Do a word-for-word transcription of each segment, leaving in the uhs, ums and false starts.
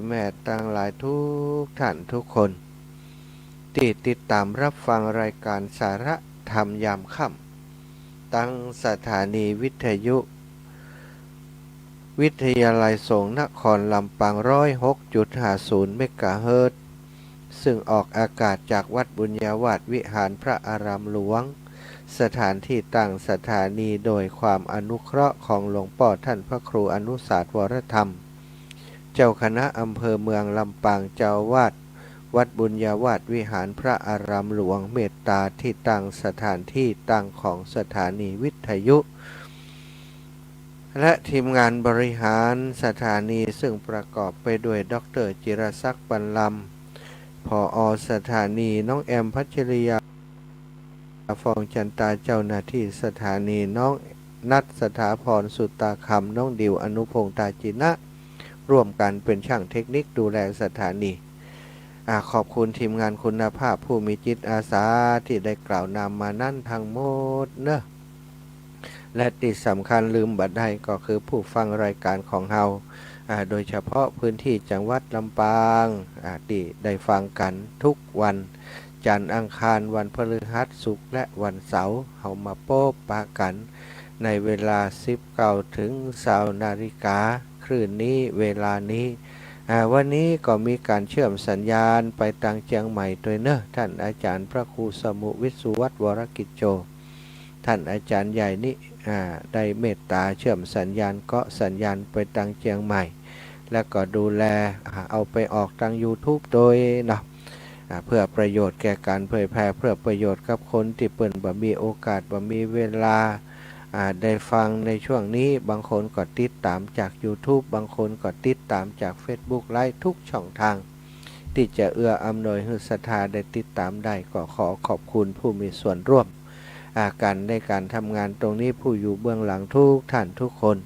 แม่ตังหลายทุกท่านทุกคน ตี้ติดต๋ามรับฟังรายก๋านสาระธรรมยามค่ำ ตังสถานีวิทยุ วิทยาลัยสงฆ์นครลำปาง ร้อยหกจุดห้าศูนย์เมกะเฮิรตซ์ ซึ่งออกอากาศจากวัดบุญญาวาสวิหารพระอารามหลวง สถานที่ตั้งสถานีโดยความอนุเคราะห์ของหลวงป้อท่านพระครูอนุสาสน์ วรธรรม เจ้าคณะอำเภอเมืองลำปาง เจ้าอาวาสวัดบุญญาวาสวิหารพระอารามหลวง เมตตาตี้ตั้งสถานที่ตั้งของสถานีวิทยุ และทีมงานบริหารสถานี ซึ่งประกอบไปด้วยด็อกเตอร์จิรศักดิ์ ปันลำ ผอ.สถานี น้องแอม พัชริยา ฟองจันตา เจ้าหน้าที่สถานี น้องนัท สถาพร สุตาคำ น้องดิว อนุพงษ์ ตาจินะ ร่วมกั๋นเป๋นจ้างเทคนิคดูแลสถานี อ่า ขอบคุณทีมงานคุณภาพผู้มีจิตอาสาตี้ได้กล่าวนำมานั้นตังหมดเนาะ และตี้สำคัญลืมบ่ได้ก็คือผู้ฟังรายก๋านของเฮา อ่า โดยเฉพาะพื้นที่จังหวัดลำปาง อ่า ตี้ได้ฟังกั๋นทุกวันจันทร์อังคาร วันพฤหัส ศุกร์ และวันเสาร์ เฮามาปบปะกั๋นในเวลาสิบเก้าเถิงซาวนาฬิกา คลื่นนี้เวลานี้ อ่า วันนี้ก็มีก๋านเชื่อมสัญญาณไปตังเจียงใหม่ตวยเนาะ ท่านอาจ๋ารย์พระครูสมุห์ วิศวัฒน์ วรกิจโจ ท่านอาจ๋ารย์ใหญ่นี้ อ่า ได้เมตตาเชื่อมสัญญาณ เกาะสัญญาณไปตังเจียงใหม่ และก็ดูแล อ่า เอาไปออกตังยูทูบตวยเนาะ อ่า เพื่อประโยชน์แก่ก๋านเผยแผ่ เพื่อประโยชน์กับคนตี้เปิ้นบ่มีโอกาส บ่มีเวลา อ่า ได้ฟังในช่วงนี้ บางคนก็ติดต๋ามจากยูทูบ บางคนก็ติดต๋ามจากเฟซบุ๊กไลฟ์ ทุกช่องทาง ตี้จะเอื้ออำนวยหื้อศรัทธาได้ติดต๋ามได้ ก็ขอขอบคุณผู้มีส่วนร่วม อ่า กั๋นในก๋านทำงานตรงนี้ ผู้อยู่เบื้องหลังทุกท่านทุกคน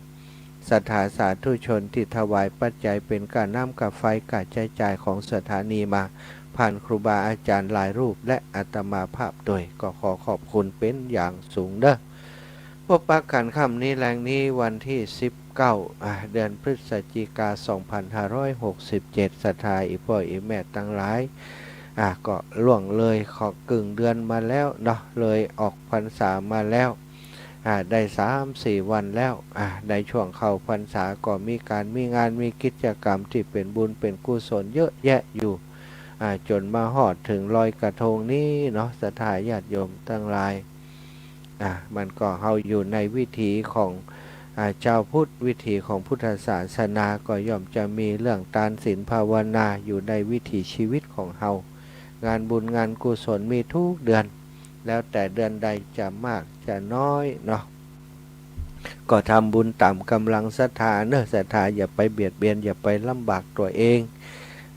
ศรัทธาสาธุชนตี้ถวายปัจจัยเป๋นก้าน้ำก้าไฟก้าใจ๊จ่ายของสถานีมา ผ่านครูบาอาจ๋ารย์หลายรูปและอาตมาภาพตวย ก็ขอขอบคุณเป๋นอย่างสูงเนาะ ปบปะกั๋นค่ำนี้แลงนี้วันตี้สิบเก้า อ่า เดือนพฤศจิกา สองพันห้าร้อยหกสิบเจ็ด ศรัทธาอี่ป้ออี่แม่ตังหลาย อ่า ก็ล่วงเลยขอบกึ่งเดือนมาแล้วเนาะ เลยออกพรรษามาแล้ว อ่า ได้สามสี่วันแล้ว อ่า ในช่วงเข้าพรรษาก็มีก๋านมีงานมีกิจกรรมตี้เป๋นบุญเป๋นกุศลเยอะแยะอยู่ อ่า จ๋นมาฮอดเถิงลอยกระทงนี้เนาะ ศรัทธาญาติโยมตังหลาย อ่า มันก็เฮาอยู่ในวิถีของ อ่า จาวพุทธ วิถีของพุทธศาสนา ก็ย่อมจะมีเรื่องตานศีลภาวนาอยู่ในวิถีชีวิตของเฮา งานบุญงานกุศลมีทุกเดือน แล้วแต่เดือนใดจะมากจะน้อยเนาะ ก็ทำบุญต๋ามก๋ำลังศรัทธาเนาะ ศรัทธาอย่าไปเบียดเบียน อย่าไปลำบากตั๋วเอง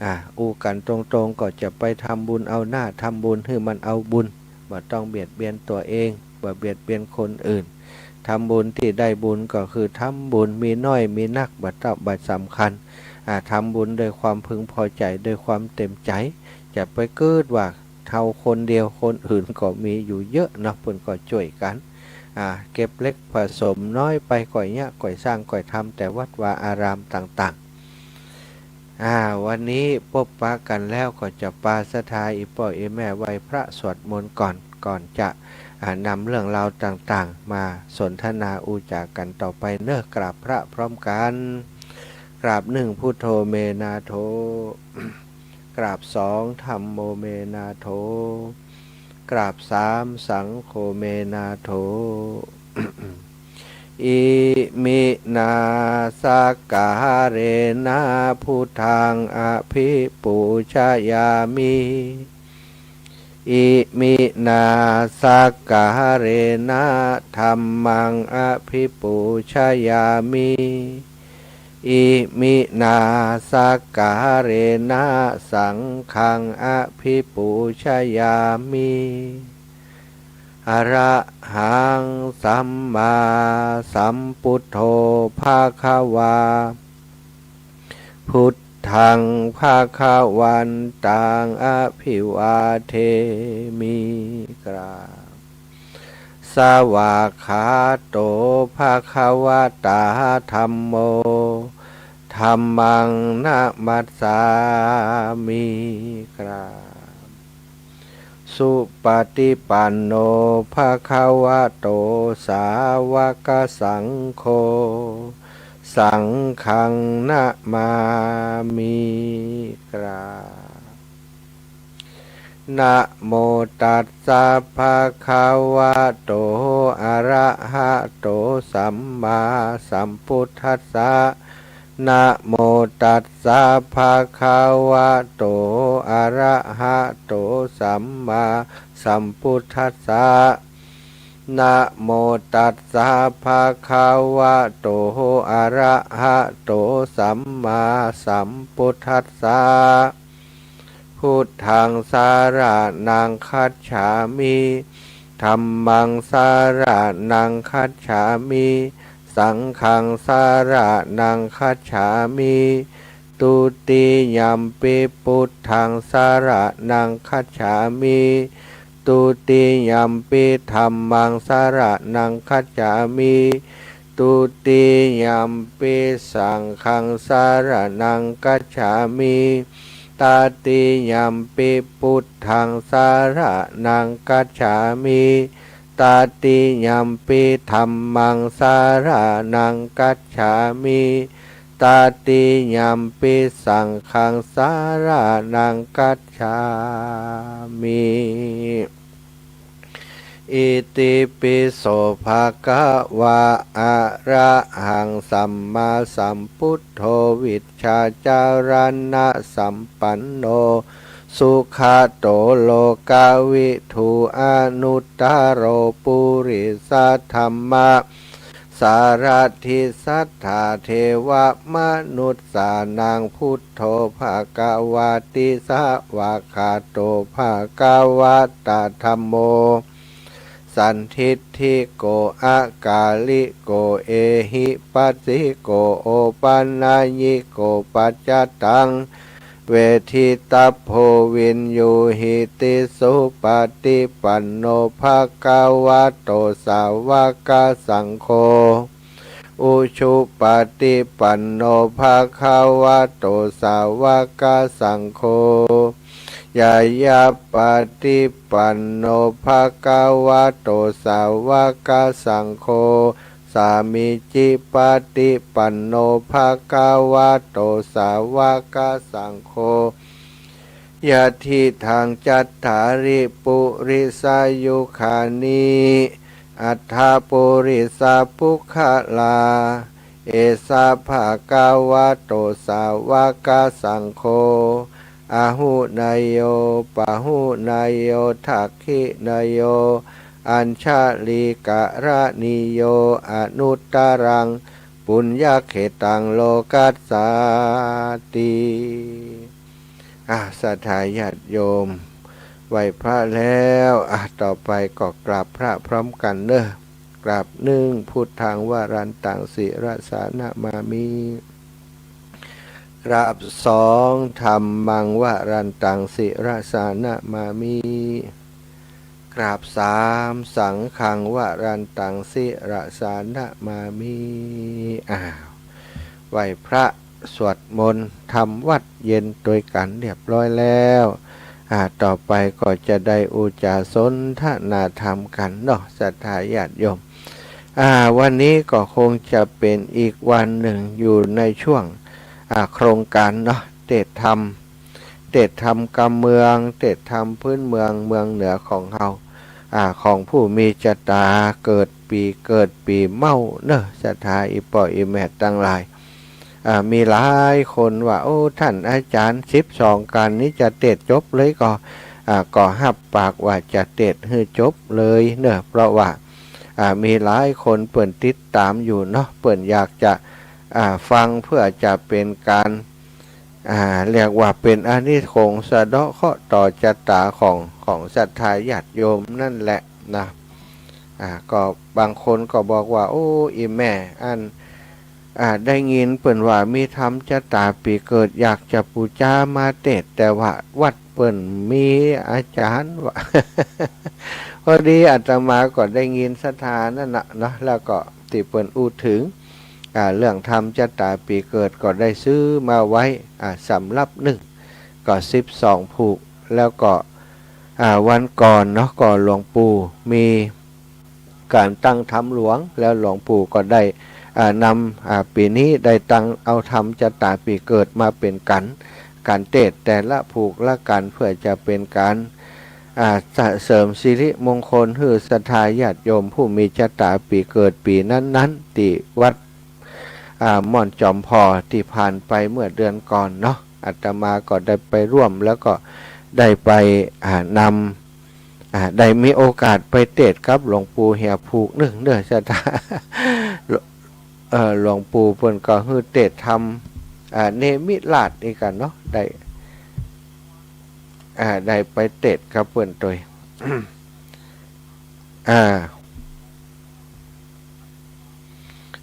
อ่า อู้กั๋นตรงๆ ก็จะไปทำบุญเอาหน้าทำบุญหื้อมันเอาบุญ บ่ต้องเบียดเบียนตั๋วเอง บ่เบียดเบียนคนอื่น ทำบุญตี้ได้บุญก็คือทำบุญ มีน้อยมีนักบ่เต้าบ่สำคัญ อ่า ทำบุญด้วยความพึงพอใจ๋ ด้วยความเต็มใจ๋ จะไปกึ๊ดว่าเฮาคนเดียว คนอื่นก็มีอยู่เยอะเนาะ เปิ้นก็จ้วยกั๋น อ่า เก็บเล็กผสมน้อยไป ก้อยเยียะก้อยสร้างก้อยทำแต่วัดวาอารามต่างๆ อ่า วันนี้ปบปะกั๋นแล้วก็จะปาศรัทธาอี่ป้ออี่แม่ไหว้พระสวดมนต์ก่อน ก่อนจะ อ่า นำเรื่องราวต่างๆ มาสนทนาอู้จ๋ากั๋นต่อไปเนาะ กราบพระพร้อมกั๋น กราบหนึ่ง พุทโธ เม นา โธ กราบสอง ธัมโม เม นา โธ กราบสาม สังโฆ เม นา โธ อิมินา สักการะนะ พุทธัง อภิปูชยามิ อิมินา สักการะนะ ธัมมัง อภิปูชยามิ อิมินา สักการะนะ สังฆัง อภิปูชยามิ อะระหัง สัมมาสัมพุทโธ ภะคะวา พุทธัง ภะคะวันตัง อะภิวาเทมิ กราบ สวากขาโต ภะคะวะตา ธัมโม ธ ธัมมังนะมัสสามิ กราบ สุปฏิปันโน ภะคะวะโต สาวกสังโฆ สังฆังนะมามิ กราบ นะโมตัสสะ ภะคะวะโต อะระหะโต สัมมาสัมพุทธัสสะ นะโมตัสสะ ภะคะวะโต อะระหะโต สัมมาสัมพุทธัสสะ นะโมตัสสะ ภะคะวะโต อะระหะโต สัมมาสัมพุทธัสสะ พุทธังสะระณังคัจฉามิ ธัมมังสะระณังคัจฉามิ สังฆังสะระณังคัจฉามิ ตุติยัมปิพุทธังสะระณังคัจฉามิ ตุติยัมปิธัมมังสะระณังคัจฉามิ ตุติยัมปิสังฆังสะระณังคัจฉามิ ตติยัมปิพุทธังสะระณังคัจฉามิ ตติยัมปิธัมมังสะระณังคัจฉามิ ตติยัมปิสังฆังสะระณังคัจฉามิ อิติปิโส ภะคะวะ อะระหัง สัมมาสัมพุทโธ วิชชาจารณะสัมปันโน สุขะโต โลกะวิทู อนุตตะโร ปุริสะธัมมะ สารถิ สัตถาเทวะมนุสสานัง พุทโธ ภะคะวาติ สะวากขาโต ภะคะวะตะ ธัมโม สันทิฏฐิโก อะกาลิโก เอหิปัสสิโก โอปะนะยิโก ปัจจตัง เวทิตัพโพ วิญญูหิติ สุปะติปันโน ภะคะวะโต สาวกสังโฆ อุชุปะติปันโน ภะคะวะโต สาวกสังโฆ ญาญาปะติปันโน ภะคะวะโต สาวกสังโฆ สามีจิปะติปันโน ภะคะวะโต สาวกสังโฆ ยะทิทัง จัตตาริ ปุริสายุคานิ อัตถะ ปุริสะปุคคละ เอสะ ภะคะวะโต สาวกสังโฆ อาหุเนยโย ปะหุเนยโย ทักขิเนยโย อัญชะลีกะระณีโย อนุตตะรัง ปุญญะเขตัง โลกัสสาติ อ่ะ ศรัทธาญาติโยม ไหว้พระแล้ว อ่ะ ต่อไปก็กราบพระพร้อมกั๋นเนาะ กราบ หนึ่ง พุทธัง วรันตัง ศิรสานะมามิ กราบ สอง ธัมมัง วรันตัง ศิรสานะมามิ กราบ สาม สังฆัง วรันตัง ศิรสานะมามิ อ้าว ไหว้พระ สวดมนต์ ทำวัตรเย็นตวยกั๋นเรียบร้อยแล้ว อ่า ต่อไปก็จะได้อู้จ๋าสนทนาธรรมกั๋นเนาะ ศรัทธาญาติโยม อ่า วันนี้ก็คงจะเป๋นอีกวันนึ่งอยู่ในช่วง อ่า โครงก๋านเนาะ เตศน์ธรรม เตศน์ธรรมกำเมือง เตศน์ธรรมพื้นเมือง เมืองเหนือของเฮา อ่า ของผู้มีจะต๋าเกิดปี๋เกิดปี๋เม้าเนาะ ศรัทธาอี่ป้ออี่แม่ตังหลาย อ่า มีหลายคนว่า โอ้ ต้านอาจ๋ารย์ สิบสองก๋านนี้จะเตศน์จบเลยก่อ อ่า ก็ฮับปากว่าจะเตศน์หื้อจบเลยเนาะ เพราะว่า อ่า มีหลายคนเปิ้นติดต๋ามอยู่เนาะ เปิ้นอยากจะ อ่า ฟังเพื่อจะเป๋นก๋าน อ่า เรียกว่าเป๋นอานิสงส์สะเดาะเคราะห์ต่อจะต๋าของ ของศรัทธาญาติโยมนั่นแหละนะ อ่า ก็บางคนก็บอกว่า โอ้ อี่แม่ อัน อ่า ได้ยินเปิ้นว่ามีธรรมจะต๋าปี๋เกิด อยากจะปู๋จามาเตศน์ แต่ว่าวัดเปิ้นมีอาจ๋ารย์ว่า พอดีอาตมาก็ได้ยินศรัทธานั่นน่ะเนาะ แล้วก็ตี้เปิ้นอู้เถิง อ่า เรื่องธรรมจะต๋าปี๋เกิดก็ได้ซื้อมาไว้ อ่า สำรับนึ่ง ก็สิบสองผูก แล้วก็ อ่า วันก่อนเนาะ ก็หลวงปู่มีก๋านตั้งธรรมหลวง แล้วหลวงปู่ก็ได้ อ่า นำ อ่า ปี๋นี้ได้ตั้งเอาธรรมจะต๋าปี๋เกิดมาเป๋นก๋าน ก๋านเตสน์แต่ละผูกละกั๋น เปื้อจะเป๋นก๋าน อ่า สะ เสริมสิริมงคลหื้อศรัทธาญาติโยมผู้มีจะต๋าปี๋เกิดปี๋นั้นๆ ตี้วัด อ่า ม่อนจอมผ่อ ตี้ผ่านไปเมื่อเดือนก่อนเนาะ อาตมาก็ได้ไปร่วม แล้วก็ได้ไป อ่า นำ อ่า ได้มีโอกาสไปเตสน์กับหลวงปู่เหียผูกนึ่งเน้อศรัทธา เอ่อ หลวงปู่เปิ้นก็หื้อเตสน์ธรรม อ่า เนมิราชนี่กั๋นเนาะ ได้ อ่า ได้ไปเตสน์กับเปิ้นตวย อ่า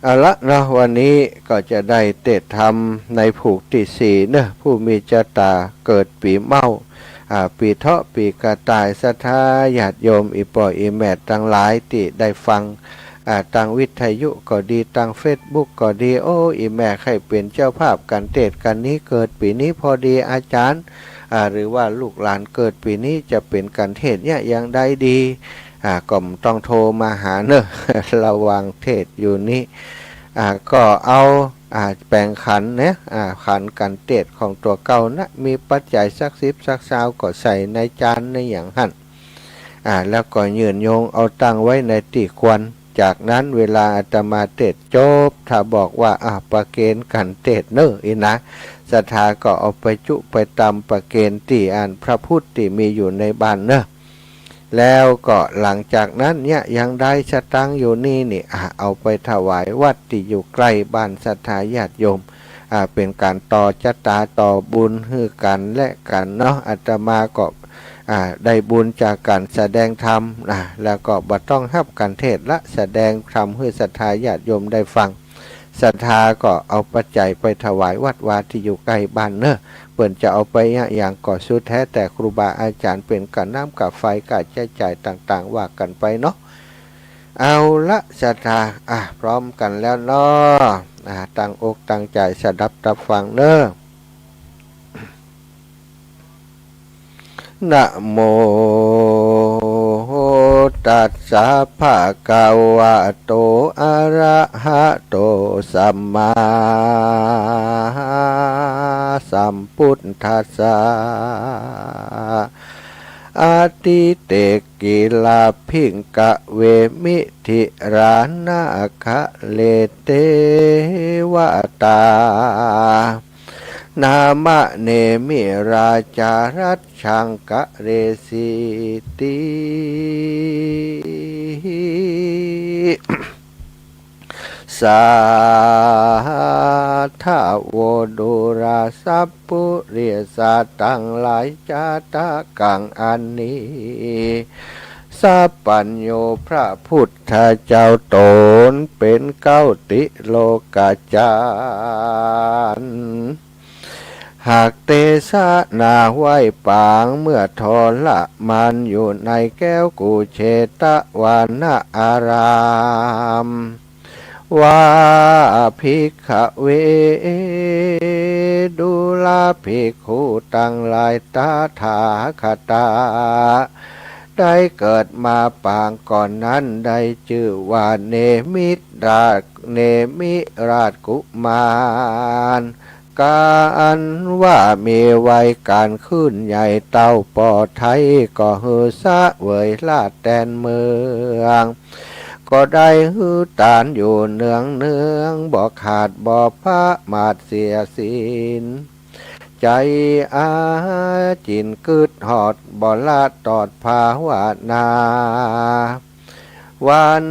เอาละเนาะ วันนี้ก็จะได้เตสน์ธรรมในผูกตี้สี่เนาะ ผู้มีจะต๋าเกิดปี๋เม้า อ่า ปี๋เถาะ ปี๋กระต่าย ศรัทธาญาติโยมอี่ป้ออี่แม่ตังหลายตี้ได้ฟัง อ่า ตางวิทยุก็ดี ตางเฟซบุ๊กก็ดี โอ้ อี่แม่ใค่เป๋นเจ้าภาพก๋านเตสน์ก๋านนี้ เกิดปี๋นี้พอดีอาจ๋ารย์ อ่า หรือว่าลูกหลานเกิดปี๋นี้จะเป๋นก๋านเตสน์เยียะอย่างใดดี อ่า ก็บ่ต้องโทรมาหาเน้อ ระหว่างเตสน์อยู่นี้ อ่า ก็เอา อ่า แป๋งขันเนาะ อ่า ขันก๋านเตสน์ของตั๋วเก่านะ มีปัจจัยสักสิบสักซาวก็ใส่ในจานในหยังหั้น อ่า แล้วก็ยื่นโยงเอาตั้งไว้ในตี้ควร จากนั้นเวลาอาตมาเตสน์จบ ถ้าบอกว่า อ่า ประเคนก๋านเตสน์เน้อ อี้นะ ศรัทธาก็เอาไปจุไปตำประเคนตี้อันพระพุทธตี้มีอยู่ในบ้านเน้อ แล้วก็หลังจากนั้นเยียะยังได้สตางค์อยู่นี้นี่ อ่า เอาไปถวายวัดตี้อยู่ใก้บ้านศรัทธาญาติโยม อ่า เป๋นก๋านต่อจะต๋าต่อบุญหื้อกั๋นและกั๋นเนาะ อาตมาก็ อ่า ได้บุญจากก๋านแสดงธรรมนะ แล้วก็บ่ต้องฮับก๋านเตสน์ละ แสดงธรรมหื้อศรัทธาญาติโยมได้ฟัง ศรัทธาก็เอาปัจจัยไปถวายวัดวาตี้อยู่ใก้บ้านเน้อ เปิ้นจะเอาไปเยียะหยังก็สุดแท้แต่ครูบาอาจ๋ารย์เป๋นก๋านน้ำก๋าไฟก๋าใจ๊จ่ายต่างๆ ว่ากั๋นไปเนาะ เอาละศรัทธา อ่ะ พร้อมกั๋นแล้วเนาะ อ่ะ ตั้งอกตั้งใจ๋สดับตับฟังเน้อ นะโมตัสสะ ภะคะวะโต อะระหะโต สัมมาสัมพุทธัสสะ อะทิเต กิลาภิงคะเว มิถิรานะคะเล เตวะตา นามะเนมิราชา รัชชังคะเรสีติ สาธะโว ดูราสัพ ปุริสะตังหลาย จะตะกัง อันนี้ สัพพัญญู พระพุทธเจ้าต๋นเป๋นเก๊าติโลกาจ๋ารย์ หากเตสนาไหว้ปางเมื่อทรมานอยู่ในแคว้นกุเชตวานะอาราม ว่า ภิกขะเว ดูราภิกขุตังหลาย ตถาคตะ ได้เกิดมาปางก่อนนั้น ได้จื้อว่าเนมิราช เนมิราชกุมาร ก๋านว่ามีวัยก๋านขึ้นใหญ่เต้าปอไทย ก็หื้อเสวยราชย์แตนเมือง ก็ได้หื้อตานอยู่เนืองเนือง บ่ขาดบ่พะมาทเสียศีล ใจ๋อาจิ่นกึ๊ดฮอด บ่ละตอดภาวนา วัน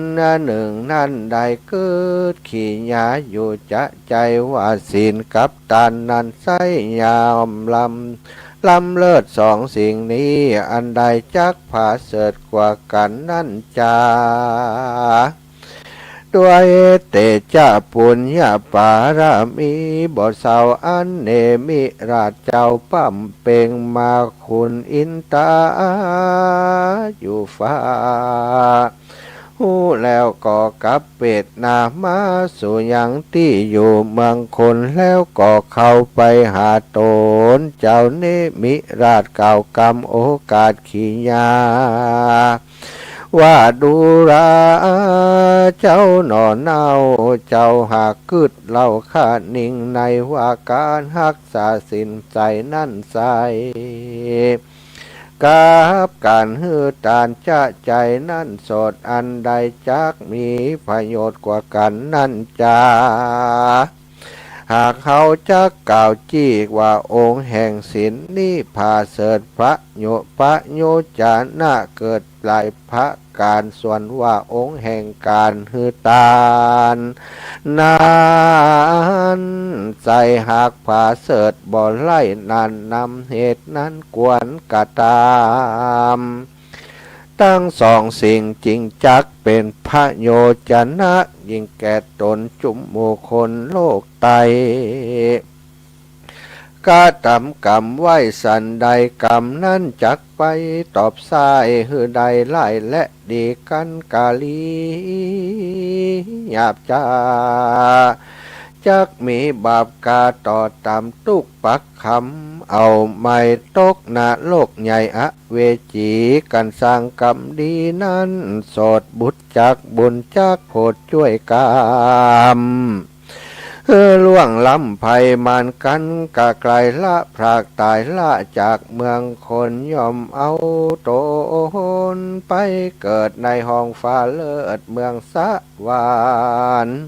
นึ่งนั้นได้กึ๊ดขี้หยาอยู่จะใจ๋ว่าศีลกับตานนั้นไส้ยามล้ำ ล้ำเลิศสองสิ่งนี้ อันใดจักผาเสริฐกว่ากั๋นนั้นจา ด้วยเตจะปุญญปารมีบ่เศร้า อันเนมิราชเจ้าบำเพ็งมาคุณอินตาอยู่ฟ้า ฮู้แล้วก็กลับเปตนามาสู่ยังตี้อยู่เมืองคน แล้วก็เข้าไปหาต๋น เจ้าเนมิราชกล่าวกำโอกาสขียา ว่าดูราเจ้าหน่อเน่า เจ้าหากกึ๊ดเล่าคะนิงในว่าก๋านฮักษาศีลใจ๋นั้นใส กับก๋านหื้อตานจะใจ๋นั้นโสด อันใดจักมีประโยชน์กว่ากั๋นนั้นจา หากเฮาจักกล่าวจี๊ว่าองค์แห่งศีลนี้ผาเสริฐประโยชน์ ประโยชน์จะนะเกิดหลายประก๋าน ส่วนว่าองค์แห่งก๋านหื้อตานนั้นใสหากผาเสริฐบ่ไร้นั้น นำเหตุนั้นควรกระตำ ตึงสองสิ่งจึงจักเป๋นประโยชน์จะนะยิ่งแก่ต๋นจุมหมู่คนโลกไต กระตำกำไว้สันใด กำนั้นจักไปตอบใส้หื้อได้ร้ายและดีกั๋นกาลีหยาบจ๊า จักมีบาปกาต่อต๋ามตุ๊กปักคำ เอาไม้ตกนรกใหญ่อเวจี ก๋านสร้างกำดีนั้นโสด บุญจักบุญจักโผดจ้วยกำ หื้อล่วงล้ำภัยมารกั๋น กาไกลละพรากต๋ายละจากเมืองคน ย่อมเอาต๋นไปเกิดในห้องฟ้าเลิศเมืองสวรรค์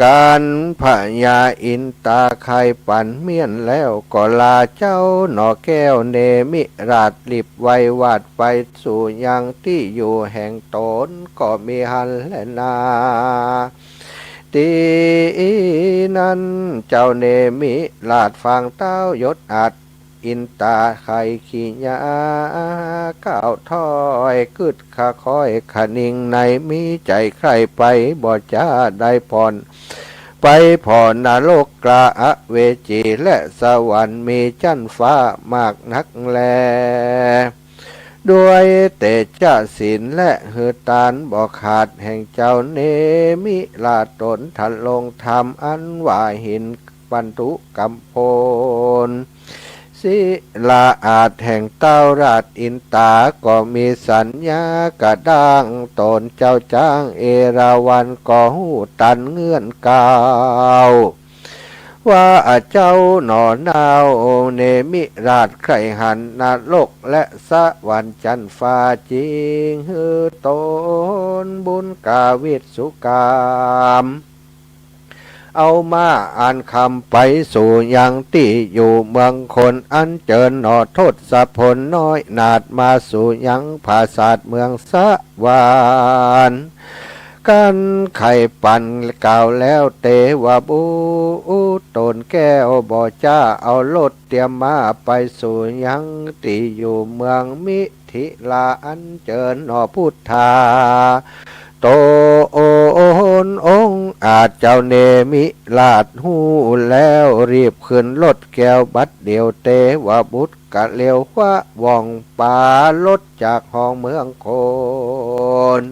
ก๋านพญาอินตาใค่ปันเมี้ยนแล้ว ก็ลาเจ้าหน่อแก้วเนมิราช รีบไววาดไปสู่ยังตี้อยู่แห่งต๋น ก็มีหั้นแลนา ตี้นั้นเจ้าเนมิราชฟังเต๊ายศอาจ อินตาใค่ขียา ก้าวถ้อยกึ๊ดคะคอยคะนิงใน มีใจ๋ใคร่ไปบ่จ๊าได้ผ่อน ไปผ่อนนรกกล้าอเวจี และสวรรค์มีจั๊นฟ้ามากนักแล ด้วยเตจะศีลและหื้อตานบ่ขาดแห่งเจ้าเนมิราช ต๋นทรงธรรมอันว่าหินปันธุกำพล ศิลาอาจแห่งเต๊าราชอินตา ก็มีสัญญากระด้างต๋น เจ้าจ๊างเอราวัณก็ฮู้ตันเงื่อนกล่าว ว่าเจ้าหน่อเน่าเนมิราชใคร่หันนรกและสวรรค์จั๊นฟ้า จึงหื้อต๋นบุญกาวิสุกรรม เอาม้าอันคำไปสู่ยังตี้อยู่เมืองคน อันเจิญหน่อทศพลน้อยนาถมาสู่ยังผาสาทเมืองสวรรค์ กั๋นใค่ปันกล่าวแล้วเตวบุตร ต๋นแก้วบ่จ๊าเอารถเตียมม้าไปสู่ยังตี้อยู่เมืองมิถิลา อันเจิญหน่อพุทธา ต๋นองค์อาจเจ้าเนมิราชฮู้แล้ว รีบขึ้นรถแก้วบัดเดี่ยว เตวบุตรกะเร็วคว้าว่องปารถจากห้องเมืองคน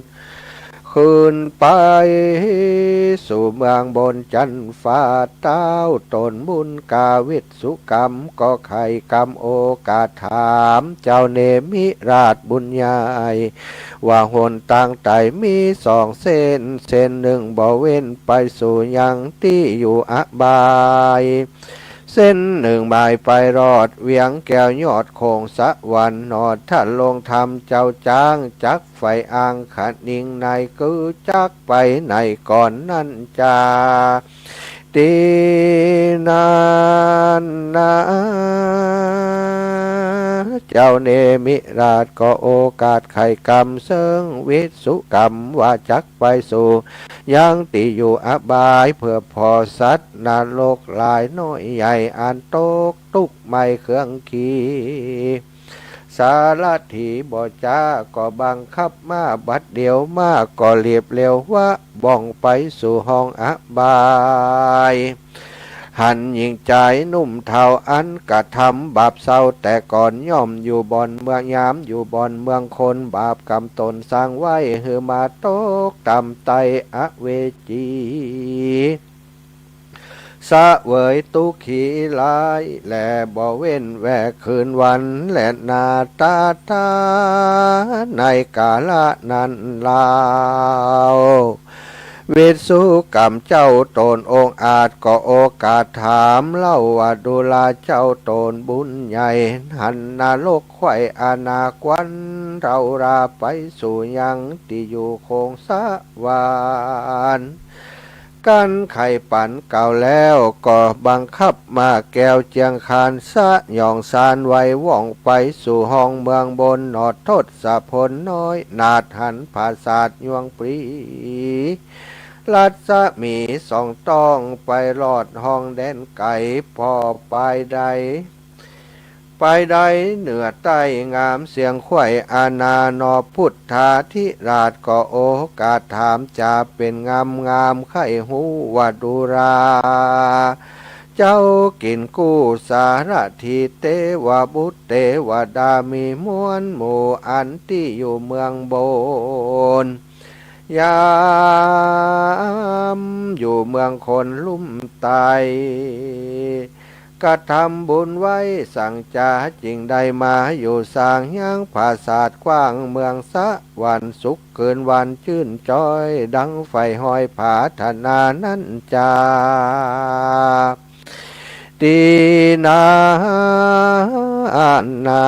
ขึ้นไปสู่เมืองบนจั๊นฟ้า เต๊าต๋นบุญกาวิสุกรรม ก็ใค่กำโอกาสถามเจ้าเนมิราชบุญใหญ่ ว่าหนตางใตมีสองเส้น เส้นนึ่งบ่เว้นไปสู่ยังตี้อยู่อบาย เส้นนึ่งหมายไปรอดเวียงแก้วยอดโขงสวรรค์หน่อ ทรงธรรมเจ้าจ๊างจักใฝ่อ้างคะนิงใน คือจักไปในก่อนนั้นจา ตี้นั้นนา เจ้าเนมิราชก็โอกาสใค่กำเซิ่งวิสุกรรม ว่าจักไปสู่ยังตี้อยู่อบาย เปื้อผ่อสัตว์นรกหลายน้อยใหญ่ อันตกตุ๊กข์ไหม้เครื่องขี สารถีบ่จ๊าก็บังคับม้าบัดเดี่ยว ม้าก็รีบเร็ววะบ่องไปสู่ห้องอบาย เ หันญิงจายหนุ่มเฒ่าอันกระทำบาปเศร้าแต่ก่อน ย่อมอยู่บ่อนเมือง ยามอยู่บ่อนเมืองคน บาปกรรมต๋นสร้างไว้หื้อมาตกต่ำใต้อเวจี เสวยตุ๊กข์ขี้ร้ายแลบ่เว้นแวกคืนวันแลนา ตถา ในกาละนั้นเล่า วิศวกรรมเจ้าต๋นองอาจก็โอกาสถามเล่าว่า ดูราเจ้าต๋นบุญใหญ่ หันนรกไขว่อนาควัน เฮาราไปสู่ยังตี้อยู่โคงสวรรค์ กันไขปันเก่าแล้วก็บังคับม้าแก้วเจียงคาน สยองซานไวว่องไปสู่ห้องเมืองบน หนอทศพลน้อยนาถหันผาสาทยวงปรี รัศมีสองต้องไปรอดห้องแดนไก๋ ผ่อปายใด ปายใดเหนือใต้งามเสียงไขว่อนา หนอพุทธาธิราชก็โอกาสถามจ๋าเป๋นงามงาม ใค่ฮู้ว่าดูราเจ้ากิ๋นกู้สารถี เตวบุตรเตวดามีมวลหมู่อันตี้อยู่เมืองบน ยามอยู่เมืองคนลุ่มใต้ กระทำบุญไว้สังจ๋า จึงได้มาอยู่สร้างยังผาสาทกว้างเมืองสวรรค์ สุขคืนวันจื้นจอย ดังใฝ่ฮอยผาถนานั้นจ๋า ตี้นานา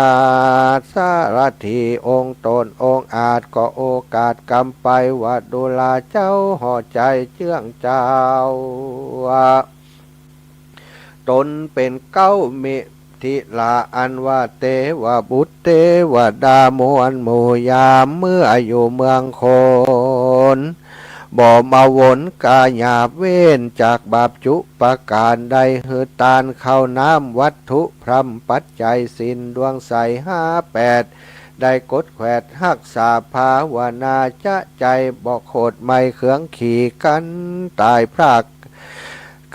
สารถีองค์ต๋นองอาจก็โอกาสกำไปว่า ดูราเจ้าห่อใจ๋เจื้องเจ้า ต๋นเป๋นเก๊ามิถิราอันว่าเตวบุตรเตวดามวลหมู่ ยามเมื่ออยู่เมืองคน บ่มาวนกาหยาบ เว้นจากบาปจุประก๋านใด หื้อตานข้าวน้ำวัตถุพร่ำปัจจัยศีลดวงใสห้าแปด ได้กดแขวดฮักษาภาวนา จะใจ๋บ่โขดไหม้เคืองขี กันต๋ายพราก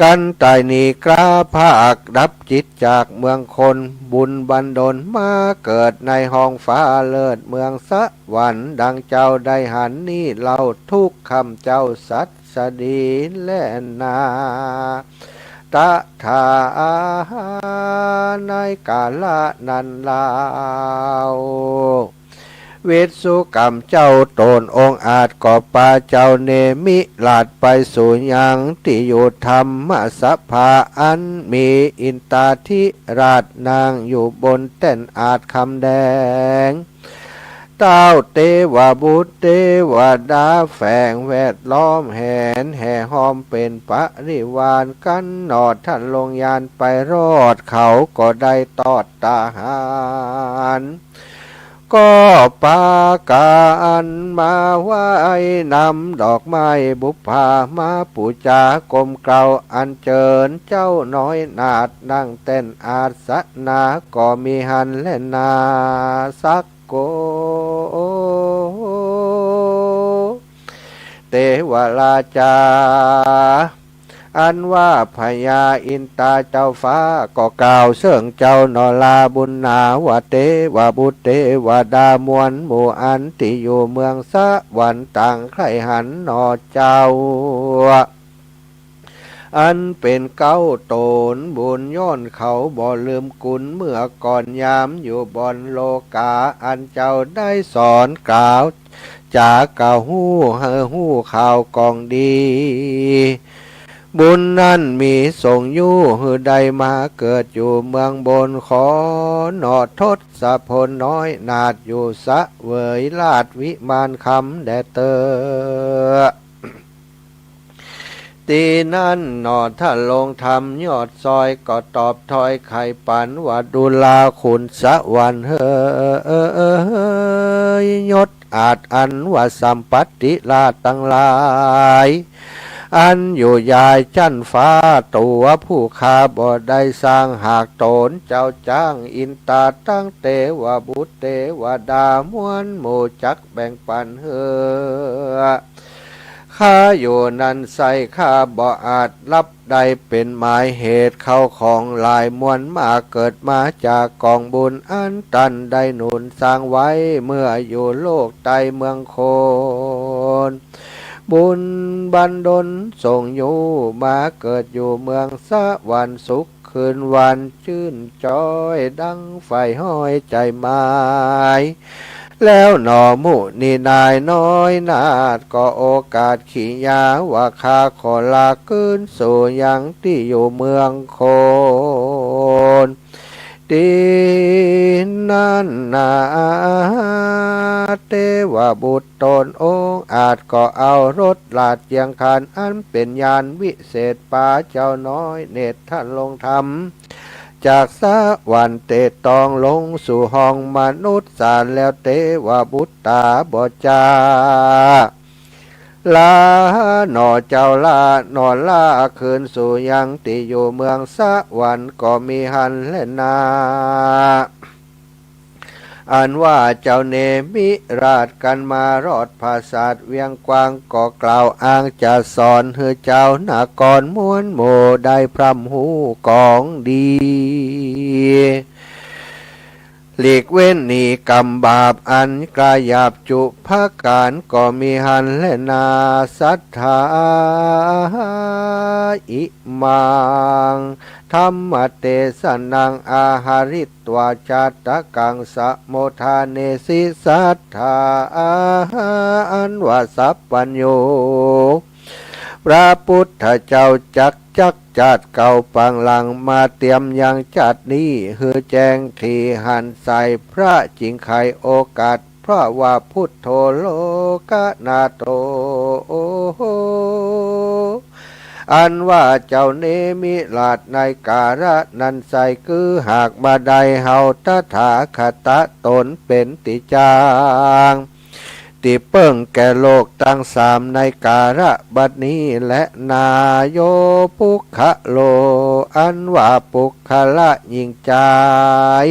กันต๋ายหนีกล้าพราก ดับจิตจากเมืองคน บุญบันดลมาเกิดในห้องฟ้าเลิศเมืองสวรรค์ ดังเจ้าได้หันนี้เล่า ทุกข์คำเจ้าสัตย์สดีแลนา ตถา ในกาละนั้นเล่า วิศวกรรมเจ้าต๋นองอาจก็ปาเจ้าเนมิราชไปสู่ยังตี้อยู่ธรรมสภา อันมีอินตาธิราชนั่งอยู่บนแต้นอาสน์คำแดง เต้าเตวบุตรเตวดาแฝงแวดล้อมแหนแห่ห้อมเป๋นปริวารกั๋น หนอท่านลงยานไปรอด เขาก็ได้ตอดตาหาร ก็ปากั๋นมาไหว้นำดอกไม้บุปผามาปู๋จากรมเกล้า อัญเจิญเจ้าน้อยนาถนั่งแต้นอาสนะ ก็มีหั้นแลนา สักโก เตวราจา อันว่าพญาอินตาเจ้าฟ้าก็กล่าวเซิ่งเจ้าหนอลาบุญนาว่า เตวบุตรเตวดามวลหมู่อันตี้อยู่เมืองสวรรค์ต่างใคร่หันหนอเจ้า อันเป๋นเก๊าต๋นบุญ ย้อนเขาบ่ลืมกุณเมื่อก่อน ยามอยู่บ่อนโลก๋า อันเจ้าได้สอนกล่าวจ๋าเก่าฮู้ หื้อฮู้ข่าวกองดี บุญนั้นมีส่งอยู่ หื้อได้มาเกิดอยู่เมืองบน ขอหนอทศพลน้อยนาถอยู่เสวยราชวิมานคำแด่เต๊อะ ตี้นั้นหนอท่านลงธรรมยอดซอย ก็ตอบถ้อยไขปันว่า ดูราขุนสวรรค์เหย ยศอาจอันว่าสัมปัตติราชตังหลาย อันอยู่ยายจั๊นฟ้า ตั๋วผู้ข้าบ่ได้สร้างหากต๋นเจ้าจ้าง อินตาตังเตวบุตรเตวดามวลหมู่จักแบ่งปันเหย ข้าอยู่นั้นไส้ข้าบ่อาจลับได้ เป๋นหมายเหตุเข้าของหลายมวลมาก เกิดมาจากก๋องบุญอันต้านได้หนุนสร้างไว้ เมื่ออยู่โลกใต้เมืองคน บุญบันดลส่งอยู่มาเกิดอยู่เมืองสวรรค์สุข คืนวันจื้นจ้อยดังใฝ่ฮ้อยใจ๋หมาย แล้วหนอมุนีนายน้อยนาฏ ก็โอกาสขียาว่าข้าขอลาคืนสู่ยังตี้อยู่เมืองคน ตี้นั้นนา เตวบุตรตนองค์อาจก็เอารถลาดเจียงคานอันเป๋นยานวิเศษปาเจ้าน้อยเนตรท่านลงธรรม จากสวรรค์เตตองลงสู่ห้องมนุษย์สารแล้ว เตวบุตราบ่จาลาหนอเจ้าลาหนอลาคืนสู่ยังตี้อยู่เมืองสวรรค์ก็มีหั้นแลนา อันว่าเจ้าเนมิราชกั๋นมารอดผาสาทเวียงกวาง ก็กล่าวอ้างจะสอนหื้อเจ้านครมวลหมู่ได้พร่ำฮู้ก๋องดี หลีกเว้นหนีกรรมบาปอันกล้าหยาบจุประก๋านก็มีหั้นแลนา สัทธา อิมัง ธัมมเตสนัง อาหาริ ตวา จาตะกัง สะโมทาเนสิ สัทธา อันว่าสัพพัญญู พระพุทธเจ้าจักจักจาติเก่าปางหลังมาเตียมยังจาตินี้ หื้อแจ้งถี่หันใส พระจึงไขโอกาส เพราะว่าพุทโธ โลกนาโถ อันว่าเจ้าเนมิราชในกาละนั้นไส้ คือหากบ่ได้เฮาตถาคตะตนเป๋นตี้จาง ตี้เปิ้งแก่โลกตังสามในกาละบัดนี้แลนา โย ปุคคโล อันว่าปุคคละหญิงจาย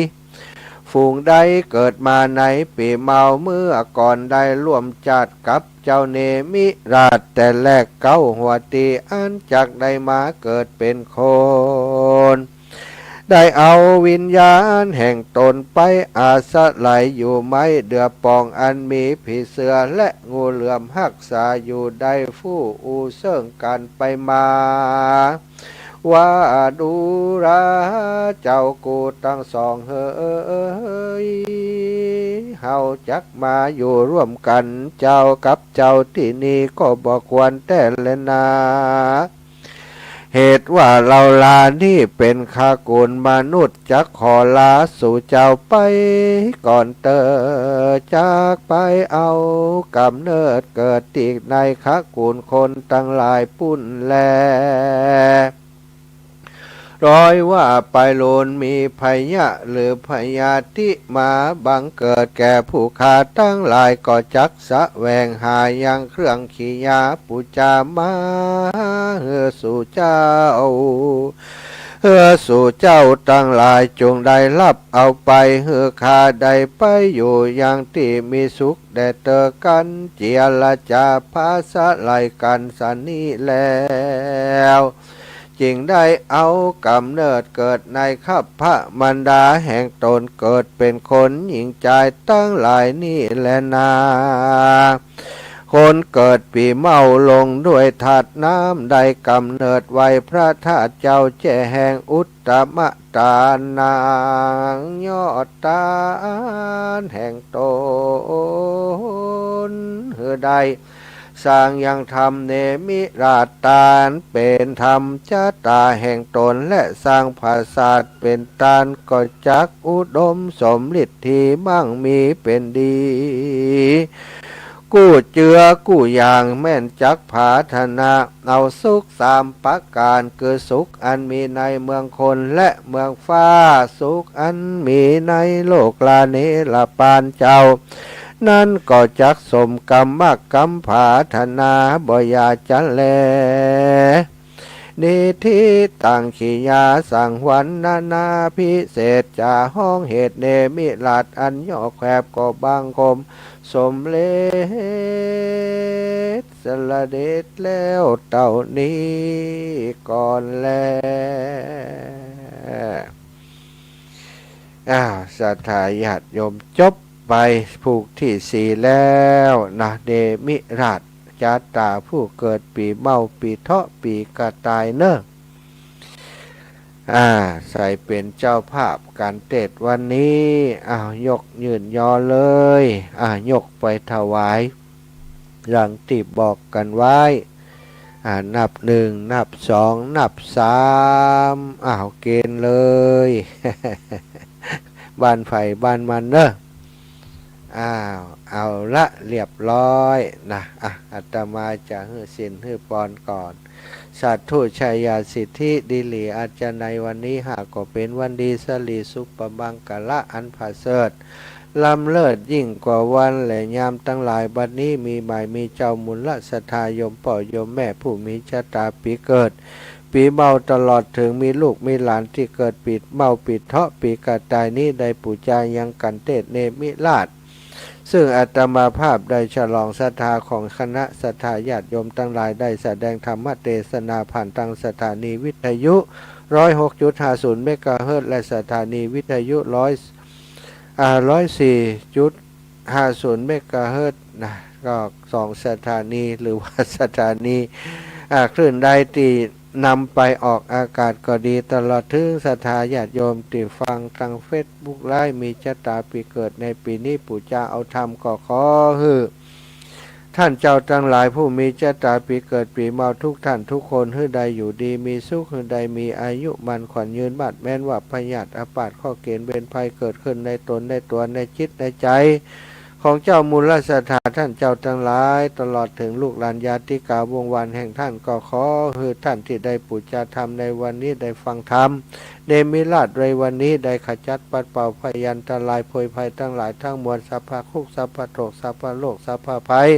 ฝูงใดเกิดมาในปี๋เมาเมื่อก่อนได้ร่วมจาติกับเจ้าเนมิราชแต่แรกเก๊าหัวตี้ อันจักได้มาเกิดเป๋นคน ได้เอาวิญญาณแห่งตนไปอาศัยอยู่ไม้เดื่อป่องอันมีผีเสื้อและงูเหลือมฮักษาอยู่ ได้ฟู่อู้เซิ่งกั๋นไปมา ว่าดูราเจ้ากูตังสองเหย เฮาจักมาอยู่ร่วมกั๋นเจ้ากับเจ้าตี้นี่ก็บ่ควรแต๊แลนา เหตุว่าเฮาลานี้เป๋นขกูลมนุษย์ จักขอลาสู่เจ้าไปก่อนเต๊อะ จักไปเอาก๋ำเนิดเกิดตี้ในขกูลคนตังหลายปู้นแล ร้อยว่าไปลูนมีพยาธิหรือพยาธิมาบังเกิดแก่ผู้ข้าตังหลาย ก็จักแสวงหายังเครื่องขียาปู๋จามาหื้อสู่เจ้า หื้อสู่เจ้าตังหลายจุ่งได้ฮับเอาไป หื้อข้าได้ไปอยู่ยังตี้มีสุขแด่เต๊อะ กั๋นเจียรจาผาสะไหล่กั๋นสันนี้แล้ว จึงได้เอาก๋ำเนิดเกิดในคัพพะมารดาแห่งตน เกิดเป๋นคนหญิงจายตังหลายนี้แลนา คนเกิดปี๋เมาลงด้วยธาตุน้ำ ได้ก๋ำเนิดไหว้พระธาตุเจ้าแจ้แห่งอุตตมะตาน ยังยอดตานแห่งตน หื้อได้สร้างยังธรรมเนมิราชตานเป๋นธรรมจาตาแห่งตน และสร้างผาสาทเป๋นตาน ก็จักอุดมสมฤทธิมั่งมีเป๋นดี กู้เจื้อกู้อย่างแม่นจักผาถนา เอาสุขสามประก๋าน คือสุขอันมีในเมืองคนและเมืองฟ้า สุขอันมีในโลกละเนรปานเจ้า นั้นก็จักสมกำมักกำผาถนาบ่อย่าจะแล นิทธิตัง ขียาสัง วรรณนาพิเศษจา ฮ้องเหตุเนมิราชอันย่อแคบ ก็บังคมสมเร็จ สละเด็จแล้วเต้านี้ก่อนแล อ้าว ศรัทธาญาติโยม จบไปผูกตี้สี่แล้วนะ เนมิราช จะต๋าผู้เกิดปีเมา ปีเถาะ ปีกระต่ายเน่อ อ่า ใผเป๋นเจ้าภาพก๋านเตสน์วันนี้ อ้าว ยกยื่นยอเลย อ่า ยกไปถวาย ดังตี้บอกกั๋นไว้ อ่า นับหนึ่ง นับสอง นับสาม อ้าว เกณฑ์เลย บ้านใผบ้านมันเน่อ อ้าว เอาละ เรียบร้อยนะ อ่ะ อาตมาจะหื้อศีลหื้อปอนก่อน สาธุ ชายาสิทธิ ดิหลีอาจจะในวันนี้หากก็เป๋นวันดี สะหลีสุปมังคละอันผะเสริฐ ล้ำเลิศยิ่งกว่าวันและยามตังหลาย บัดนี้มีใหม่ มีเจ้ามูลศรัทธา โยมป้อโยมแม่ผู้มีจะต๋าปี๋เกิด ปี๋เมา ตลอดเถิงมีลูกมีหลานตี้เกิดปี๋เมา ปี๋เถาะ ปี๋กระต่ายนี้ ได้ปู๋จายังก๋านเตสน์เนมิราช ซึ่งอาตมาภาพได้ฉลองศรัทธาของคณะศรัทธาญาติโยมตังหลาย ได้แสดงธรรมเตสนาผ่านตางสถานีวิทยุ ร้อยหกจุดห้าศูนย์ เมกะเฮิรตซ์ และสถานีวิทยุ ร้อย อ่า ร้อยสี่จุดห้าศูนย์ เมกะเฮิรตซ์ นะ ก็สองสถานี หรือว่าสถานี อ่า คลื่นใดตี้นำไปออกอากาศก็ดี ตลอดเถิงศรัทธาญาติโยมตี้ฟังตางเฟซบุ๊กไลฟ์ มีจะต๋าปี๋เกิดในปี๋นี้ ปู๋จาเอาธรรม ก็ขอหื้อ ต้านเจ้าตังหลายผู้มีจะต๋าปี๋เกิดปี๋เมาทุกต้านทุกคน หื้อได้อยู่ดีมีสุข หื้อได้มีอายุมั่นขวัญยืน มาดแม้นว่าพยาธิอาพาธเคราะห์เกณฑ์เวรภัยเกิดขึ้นในต๋นในตั๋วในจิตในใจ๋ของเจ้ามูลศรัทธาต้านเจ้าตังหลาย ตลอดเถิงลูกหลานญาติกาวงศ์วานแห่งต้าน ก็ขอหื้อต้านตี้ได้ปู๋จาธรรมในวันนี้ ได้ฟังธรรม เนมิราชในวันนี้ ได้ขจัดปัดเป่าพยันตรายโผยภัยตังหลายตังมวล สัพพะคุกข์ สัพพะโศก สัพพะโรค สัพพะภัย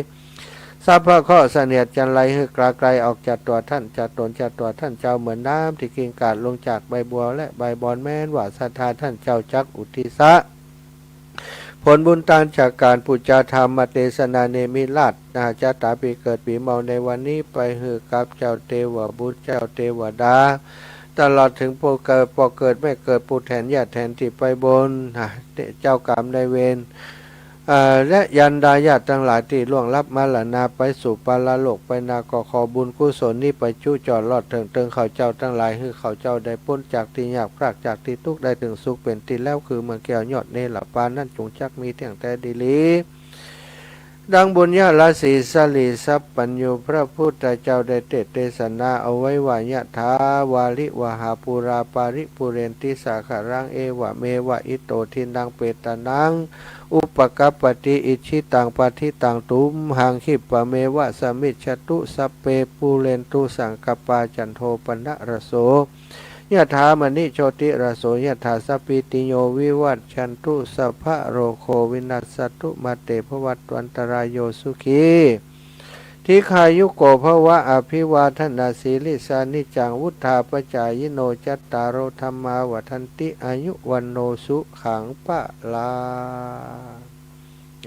สัพพะเคราะห์เสนียดจัญไร หื้อกลาไกลออกจากตั๋วต้าน จากต๋น จากตั๋วต้านเจ้า เหมือนน้ำตี้กลิ้งกราดลงจากใบบัวและใบบอน แม้นว่าศรัทธาต้านเจ้าจักอุทิศะ ผลบุญตานจากก๋านปู๋จาธรรมเตสนาเนมิราช นาจะต๋าปี๋เกิดปี๋เมาในวันนี้ ไปหื้อกับเจ้าเตวบุตร เจ้าเตวดา ตลอดเถิงป้อเกิด ป้อเกิดแม่เกิด ปู่แทนย่าแทนตี้ไปบน นะ เจ้ากรรมนายเวร เอ่อ และยันดาญาติตังหลายตี้ล่วงลับมรณาไปสู่ปรโลกไปนา ก็ขอบุญกุศลนี้ไปจุจอดรอดเถิงเติงเขาเจ้าตังหลาย หื้อเขาเจ้าได้ป๊นจากตี้ยาก พรากจากตี้ตุ๊กข์ ได้เถิงสุขเป๋นตี้แล้ว คือเมืองแก้วยอดเนรปานนั้น จงจักมีเตี้ยงแต๊ดีหลี ดังบุญญาราศีสะหลีสัพพัญญู พระพุทธเจ้าได้เตสน์เตสนาเอาไว้ว่า ยะถา วาริวหา ปูรา ปาริปูเรนติ สาคะรัง เอวะเมวะ อิโต ทินนัง เปตานัง อุปะกัปปะติ อิจฉิตัง ปัตถิตัง ตุมหัง ขิปปะเมวะ สะมิชฌะตุ สัพเพ ปูเรนตุ สังกัปปา จันโท ปะนะระโส ยะถา มะณิ โชติระโส ยะถา สัพพีติโย วิวัชชันตุ สัพพะโรโค วินัสสันตุ มา เต ภะวัตวันตะราโย สุขี ทีฆายุโก ภะวะ อะภิวาทะนะสีลิสสะ นิจจัง วุฑฒาปะจายิโน จัตตาโร ธัมมา วัฑฒันติ อายุ วัณโณ สุขัง พะลัง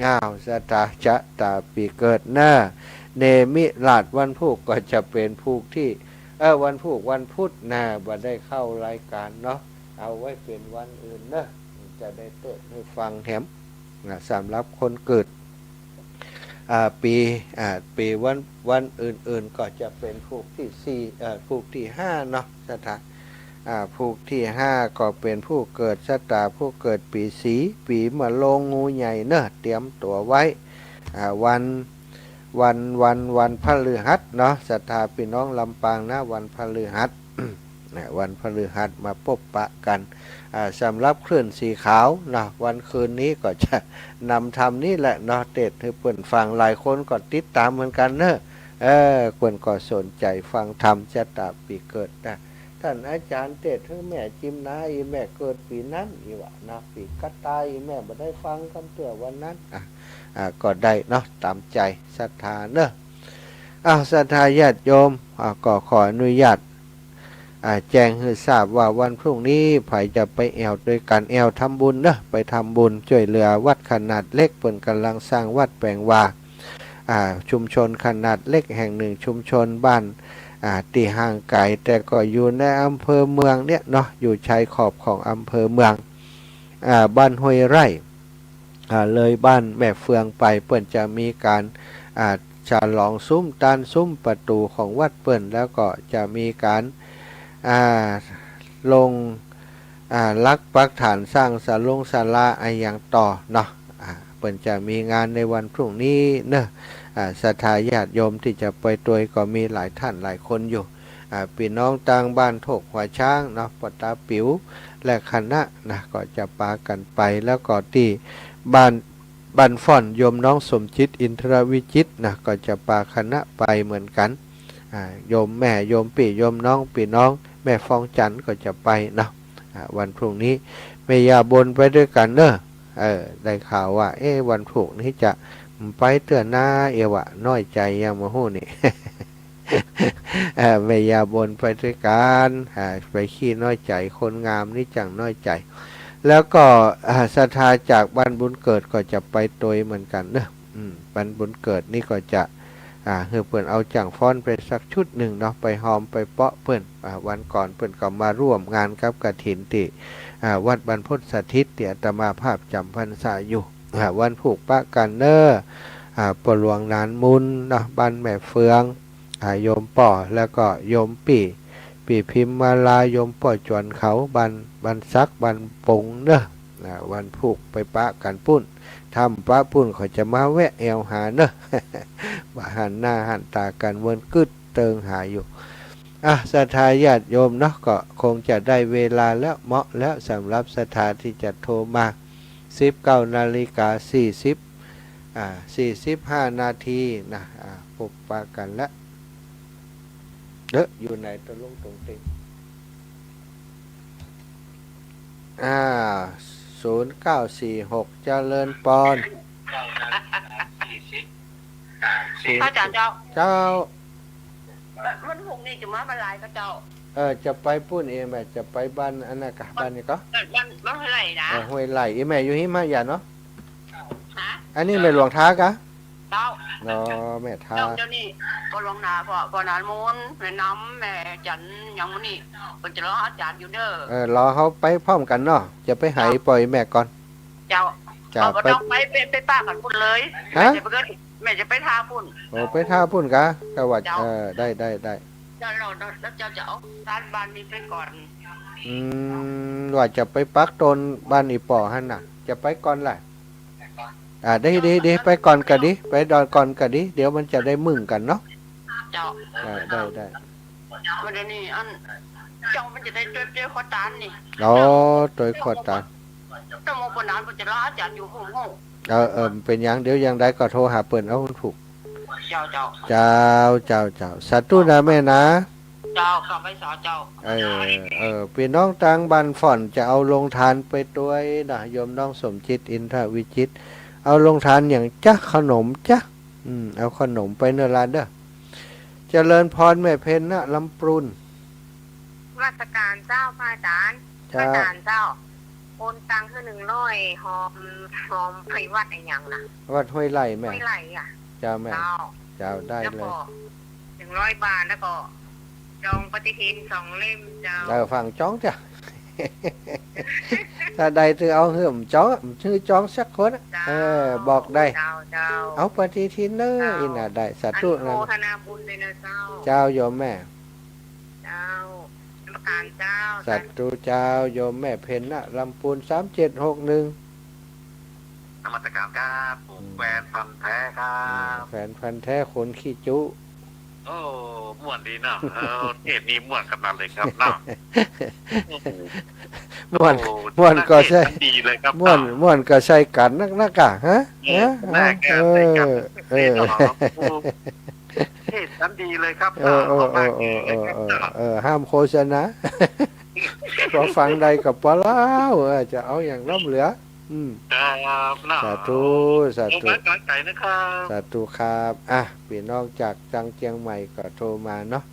อ้าว ศรัทธาจะต๋าปี๋เกิดเน่อ เนมิราชวันพูกก็จะเป๋นพูกตี้ เออ วันพูกวันพุธนะ บ่ได้เข้ารายก๋านเนาะ เอาไว้เป๋นวันอื่นเน่อ จะได้เตสน์หื้อฟังแหม นะ สำหรับคนเกิด อ่า ปี๋ อ่า ปี๋วัน วันอื่นๆ ก็จะเป๋นพูกตี้สี่ เอ่อ พูกตี้ห้าเนาะ ศรัทธา อ่า พูกตี้ห้าก็เป๋นพูกเกิดชะต๋า พูกเกิดปี๋สี ปี๋มะโรง งูใหญ่เน่อ เตรียมตั๋วไว้ อ่า วัน วัน วัน วันพฤหัสเนาะ ศรัทธาปี้น้องลำปางนะ วันพฤหัส นะ วันพฤหัสมาปบปะกั๋น อ่า สำหรับคลื่นสีขาวนะ วันคืนนี้ก็จะนำธรรมนี้แหละเนาะ เตสน์หื้อเปิ้นฟัง หลายคนก็ติดต๋ามเหมือนกั๋นเน่อ เออ เปิ้นก็สนใจ๋ฟังธรรมชะต๋าปี๋เกิดนะ ต้านอาจ๋ารย์เตสน์หื้อแม่จิมนา อี่แม่เกิดปี๋นั้น อี่หว่านะ ปี๋กระต่าย อี่แม่บ่ได้ฟังกำเตื้อวันนั้น อ่ะ อ่า ก็ได้เนาะ ต๋ามใจ๋ศรัทธาเน่อ อ้าว ศรัทธาญาติโยม อ่า ก็ขออนุญาต อ่า แจ้งหื้อทราบว่าวันพรุ่งนี้ใผจะไปแอ่วตวยกั๋น แอ่วทำบุญเน่อ ไปทำบุญจ้วยเหลือวัดขนาดเล็ก เปิ้นก่ำลังสร้างวัดแป๋งวา อ่า ชุมชนขนาดเล็กแห่งหนึ่ง ชุมชนบ้าน อ่า ตี้ห่างไก๋ แต่ก็อยู่ในอำเภอเมืองเนี่ยเนาะ อยู่ชายขอบของอำเภอเมือง อ่า บ้านห้วยไร่ อ่า เลยบ้านแม่เฟืองไป เปิ้นจะมีก๋าน อ่า ฉลองสุมตานสุมประตู๋ของวัดเปิ้น แล้วก็จะมีก๋าน อ่า ลง อ่า หลักปักฐานสร้างศาลงศาลาอะหยังต่อเนาะ อ่า เปิ้นจะมีงานในวันพรุ่งนี้เนาะ อ่า ศรัทธาญาติโยมตี้จะไปตวยก็มีหลายท่านหลายคนอยู่ อ่า ปี้น้องตางบ้านโคกหัวช้างเนาะ ป้อต๋าปิ๋ว และคณะนะ ก็จะปากั๋นไป แล้วก็ตี้บ้าน บ้านฝ่อนโยมน้องสมจิต อินทรวิจิตรนะ ก็จะปาคณะไปเหมือนกั๋น อ่า โยมแม่ โยมปี้ โยมน้อง ปี้น้องแม่ฟองจันทร์ก็จะไปเนาะ อ่า วันพรุ่งนี้ แม่ย่าบนไปตวยกั๋นเนาะ เออ ได้ข่าวว่า เอ๊ะ วันพูกนี้จะไปเตื้อนา เอวะ น้อยใจ๋ยังบ่ฮู้นี่ เออ แม่ย่าบนไปตวยกั๋น อ่า ไปขี้น้อยใจ๋ คนงามนี่จั้งน้อยใจ๋ แล้วก็ อ่า ศรัทธาจากบ้านบุญเกิดก็จะไปตวยเหมือนกั๋นเนาะ อืม บ้านบุญเกิดนี่ก็จะ อ่า หื้อเปิ้นเอาจั่งฟ้อนไปสักชุดนึ่งเนาะ ไปฮอมไปเปาะเปิ้น อ่า วันก่อนเปิ้นก็มาร่วมงานกับกฐินตี้ อ่า วัดบรรพตสถิตตี้อาตมาภาพจ๋ำพรรษาอยู่ อ่า วันพูกปะกั๋นเนาะ อ่า ป้อหลวงหนานมูลเนาะ บ้านแม่เฟือง อ่า โยมป้อ แล้วก็โยมปี้ ปี้พิมมาลา โยมป้อจวนเขา บ้าน บ้านสัก บ้านปงเนาะ อ่า วันพูกไปปะกั๋นปุ้น ถ้าบ่ปะปุ้นเขาจะมาแวะแอ่วหาเนาะ บ่หันหน้าหันต๋ากั๋น เมินกึ๊ดเติงหาอยู่ อ่ะ ศรัทธาญาติโยมเนาะ ก็คงจะได้เวลาแล้ว เหมาะแล้ว สำหรับศรัทธาตี้จะโทรมา สิบเก้านาฬิกาสี่สิบ อ่า สี่สิบห้านาทีนะ อ่า พบปะกั๋นละ เด้อ อยู่ไหนตะลุงตรงเต็ง อ่า ศูนย์เก้าสี่หก เจริญปอน พระอาจ๋ารย์เจ้า เจ้า วันพูกนี้จะมาบ่ายๆ ก่อเจ้า เออ จะไปปุ้นเองแม่ จะไปบ้านอันนั้นก่อ บ้านนี้ก่อ บ้าน บ้านห้วยไร่นะ เออ ห้วยไร่ อีแม่อยู่หิมะหยาดเนาะ ฮะ อันนี้แม่หลวงท้ากะ เจ้า เนาะ แม่ท้า เจ้า เจ้านี่ ป้อหลวงหนา ป้อ ป้อหนานมูล แม่น้ำ แม่จันทร์ หยังหมู่นี้ เปิ้นจะรออาจ๋ารย์อยู่เด้อ เออ รอเฮาไปพร้อมกั๋นเนาะ จะไปไหป้ออีแม่ก่อน เจ้า จะ เอา บ่ ไป ต้องไป ไป ไปปะกั๋นปุ้นเลย ฮะ แม่จะไปเกิด แม่จะไปท่าปุ้น โอ้ ไปท่าปุ้นกะ กะว่า เจ้า เออ ได้ ได้ ได้ เจ้า แล้ว แล้วเจ้าจะเอาตานบ้านนี้ไปก่อน อืม ว่าจะไปปักตนบ้านอีป้อหั้นน่ะ จะไปก่อนแหละ อ่า ดี ดี ดี ไปก่อนกะดี ไปดอนก่อนกะดี เดี๋ยวมันจะได้มึงกั๋นเนาะ เจ้า อ่า ได้ ได้ วันนี้อัน เจ้ามันจะได้ตวย ตวยข้าวตานนี่ อ๋อ ตวยข้าวตาน เจ้าหมู่ป้อหนานเปิ้นจะรออาจ๋ารย์อยู่ ฮู้ ฮู้ เออ เออ เป๋นหยัง เดี๋ยวอย่างใดก็โทรหาเปิ้นเอา วันพูก เจ้า เจ้า เจ้า เจ้า เจ้า สาธุนะแม่นะ เจ้า ข้าพเจ้า เจ้า เออ เออ ปี้น้องตางบ้านฝ่อนจะเอาโรงทานไปตวยนะ โยมน้องสมจิต อินทรวิจิตร เอาโรงทานหยังจ๊ะ ขนมจ๊ะ อืม เอาขนมไปเนาะหลานเด้อ เจริญปอนแม่เพ็ญนะ ลำปรูน นมัสก๋านเจ้า พระอาจ๋ารย์ เจ้า พระอาจ๋ารย์เจ้า โอนตังค์หื้อหนึ่งร้อย ฮอม ฮอมไปวัดอะหยังน่ะ วัดห้วยไร่แม่ ห้วยไร่อะ เจ้าแม่ เจ้า เจ้า ได้เลย แล้วก็หนึ่งร้อยบาท แล้วก็ จองปฏิทินสองเล่มเจ้า เออ ฟังจองจ้ะ ถ้าได้ถือเอาหื้อจอง หื้อจองสักคนอะ เจ้า เออ บอกได้ เจ้า เจ้า เอาปฏิทินเนอะ เจ้า อีน่าได้ สาธุ อนุโมทนาบุญด้วยนะเจ้า เจ้า โยมแม่ เจ้า นมัสก๋านเจ้า สาธุเจ้า โยมแม่เพ็ญนะ ลำปรูน สามเจ็ดหกหนึ่ง นมัสก๋านครับ ผม อืม แฟนพันธุ์แท้ครับ อืม แฟนพันธุ์แท้คนขี้จุ โอ้ ม่วนดีเนาะ เออ เทศน์นี่ม่วนขนาดเลยครับเนาะ ม่วน โอ้ ม่วนก็ใช่ เทศน์ดีเลยครับ ม่วน เนาะ ม่วนก็ใช่กั๋นนักๆ อะ ฮะ เออ ฮะ น่าแก้ เออ ใช่กั๋น เออ เนาะ โอ้ เทศน์ดีเลยครับ เออ เออ เออ เออ เออ เออ ห้ามโฆษณา พอฟังได้ก็ปอแล้ว เออ จะเอาอย่างล้ำเหลือ อืม ครับเนาะ สาธุ สาธุ ขอบคุณนะครับ สาธุครับ อ่ะ ปี้น้องจากจังเจียงใหม่ก็โทรมาเนาะ